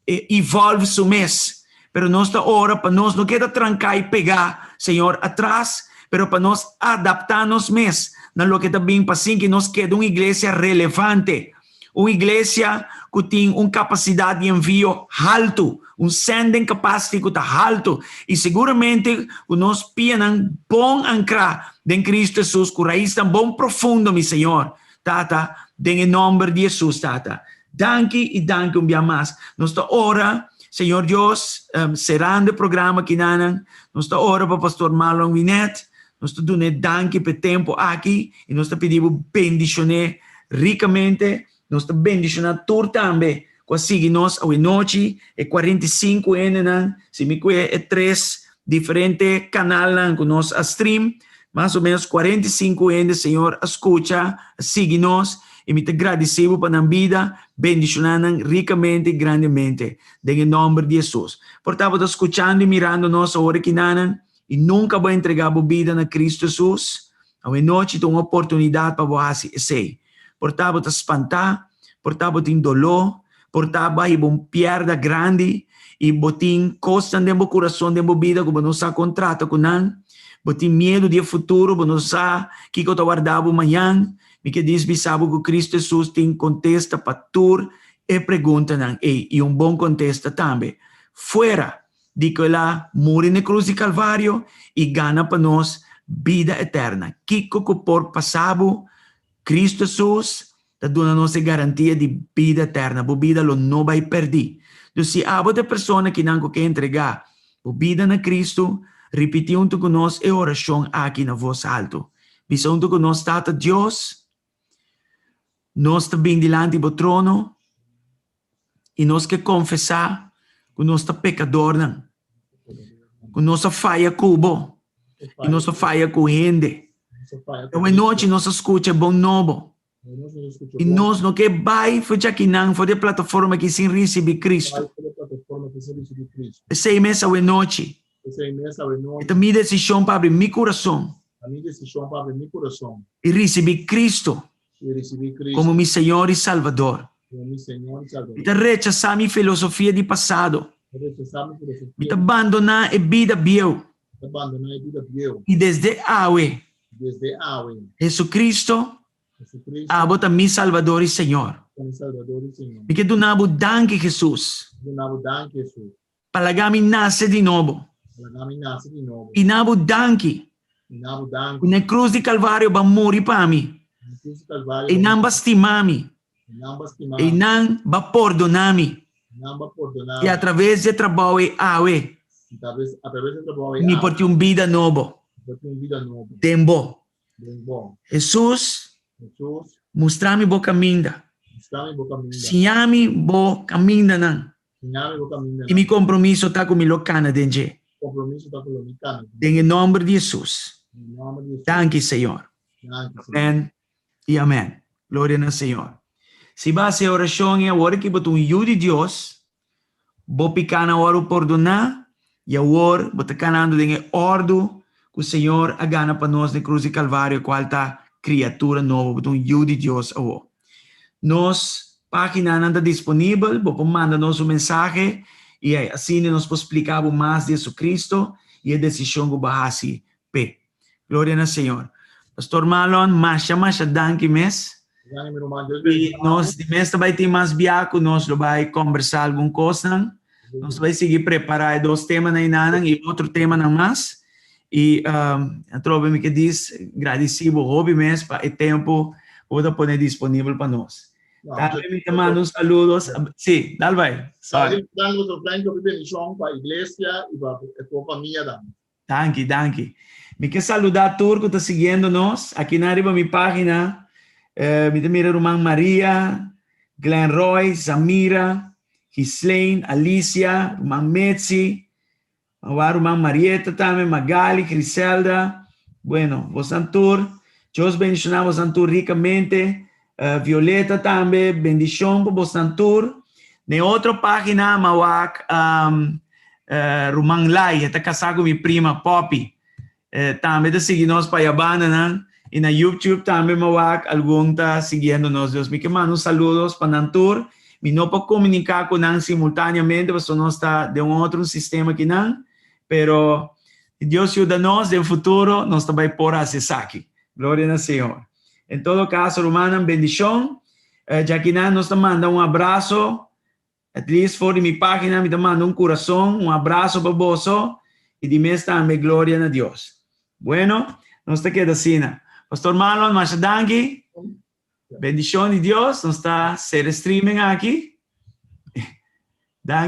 evolve su mes. Pero nos ta ora pa nos no keda tranká i pegá, Señor, atras, pero pa nos adaptá nos mes na loke ta bin pa sin ki nos keda un iglesia relevante, un iglesia ku tin un kapasidat di envio haltu, un sending capacity ku ta haltu, i seguramente ku nos pianan bon ankrá den Kristu Hesus, ku raisnan bon profundo, mi Señor, Tata, den e nòmber di Hesus, Tata. Danki i danki un bia mas. Nos ta ora, Señor Dios, serando e programa kinanan, nos ta ora pa Pastor Marlon Winet, nos ta dun'é danki pa e tempu aki i nos ta pidi bo bendishon'é rikamente. Nos ta bendishoná tur tambe ku a sigui nos awenochi, e 45 hendenan, si mi kue e tres. diferente kanalnan ku nos a stream, mas o ménos 45 hende Señor a skucha, a sigui nos, i mi ta gradisí bo pa nan bida, bendishoná nan rikamente i grandemente, den e nòmber di Hesus. Por ta bo ta skuchando i mirando nos awor akinanan i nunka bo a entregá bo bida na Kristu Hesus, awe nochi ta un oportunidat pa bo hasi esei. Por ta bo ta spantá, por ta bo tin doló, por ta bo a hiba un pièrda grandi i bo tin kosnan den bo kurason, den bo bida ku bo no sa kon trata ku nan. Bo tin miedu di e futuro, bo no sa kiko ta warda bo mañan. Mi ke dis bisa bo ku Kristu Hesus tin kontesta pa tur e preguntanan ei i un bon kontesta tambe. Fuera di ku el a muri na e krus di Kalvario i gana pa nos bida eterna. Kiko ku por pasa bo? Kristu Hesus ta duna nos e garantia di bida eterna. Bo bida lo no bai pèrdí. Dus si abo ta e persona kinan ku ke entregá bo bida na Kristu, ripití huntu ku nos e orashon aki na vos haltu. Bisa huntu ku nos, Tata Dios, nos ta bin dilanti bo trono i nos ke konfesá ku nos ta pekadornan, ku nos a faya ku bo i nos a faya ku hende. Awe nochi nos a skucha e bon nobo i nos no ke bai for djakinan, for di e plataforma aki sin risibí Kristu. P'esei mes awe nochi e ta mi desishon pa abri mi kurason i risibí Kristu komo mi Señor i Salvador. Mi ta rechasá mi filosofia di pasado. Mi ta bandoná e bida bieu. I desde awe, Jesucristo, abo ta mi Salvador i Señor. Mi ke duna bo danki, Jesus, pa laga mi nase di nobo. I na bo danki ku na e krus di Kalvario bo a muri pa mi. Einan bo a stima mi. Einan bo a pordona mi. I atraves di e trabou ei awe, mi por tin un bida nobo den bo. Hesus, mustra mi bo kaminda. Siña mi bo kamindanan. I mi kompromiso ta ku mi lo kana den dje. Den e nòmber di Hesus. Danki, Señor. Amèn i amèn. Gloria na Señor. Si bo hasi e orashon ei awor ki bo ta un yu di Dios, bo pikánan a wòrdu pordoná i awor bo ta kanando den e òrdu ku Señor a gana pa nos na e krus di Kalvario, kual ta kriatura nobo. Bo ta un yu di Dios awor. Nos páginanan ta disponibel, bo por manda nos un mensahe i asina nos por splika bo mas di Jesucristo i e desishon ku bo a hasi p'e. Gloria na Señor. Pastor Marlon, masha masha danki mes. Danki mi ruman, Dios I bendiga bo. nos di mes ta bai tin mas bia ku nos lo bai kombersá algun kosnan. Nos ta bai sigui prepará e dos temanan einanan i otro temanan mas. I atrobe mi ke dis gradisí bo hopi mes pa e tempu ku bo ta pone disponibel pa nos. Tambe mi ta manda un saludo, sí, dal bai, sorry. Danki Pastor Frank, hopi bendishon pa iglesia i pa e famia tambe. Danki, danki. Mi ke saludá tur ku ta siguiendo nos. Akinan riba mi página mi ta mira ruman Maria, Glenn Roy, Zamira, Gislaine, Alicia, ruman Metzi, Awa ruman Marieta tambe, Magali, Griselda. Bueno, bosan tur. Dios bendiciona bosan tur ricamente. Violeta tambe, bendicion pa bosan tur. Na e otro pagina mi a wak um, ruman Lai, e ta casá cu mi prima Poppy. Tambe ta sigui nos pa Yabandanan. I na YouTube tambe mi a wak algun ta siguiendo nos. Dus mi ke manda un saludos pa nan tur. Mi no por komuniká ku nan simultáneamente pasobra nos ta den un otro sistema ki nan, pero si Dios yuda nos den futuro nos ta bai por hasi esaki. Gloria na Señor. En todo kaso rumannan bendishon. Djakinan nos ta manda un abraso. At least for di mi pagina mi ta manda un kurason, un abraso pa boso i di mes tambe gloria na Dios. Bueno, nos ta keda asina. Pastor Marlon, masha danki. Bendishon di Dios. Nos ta sera streaming aki.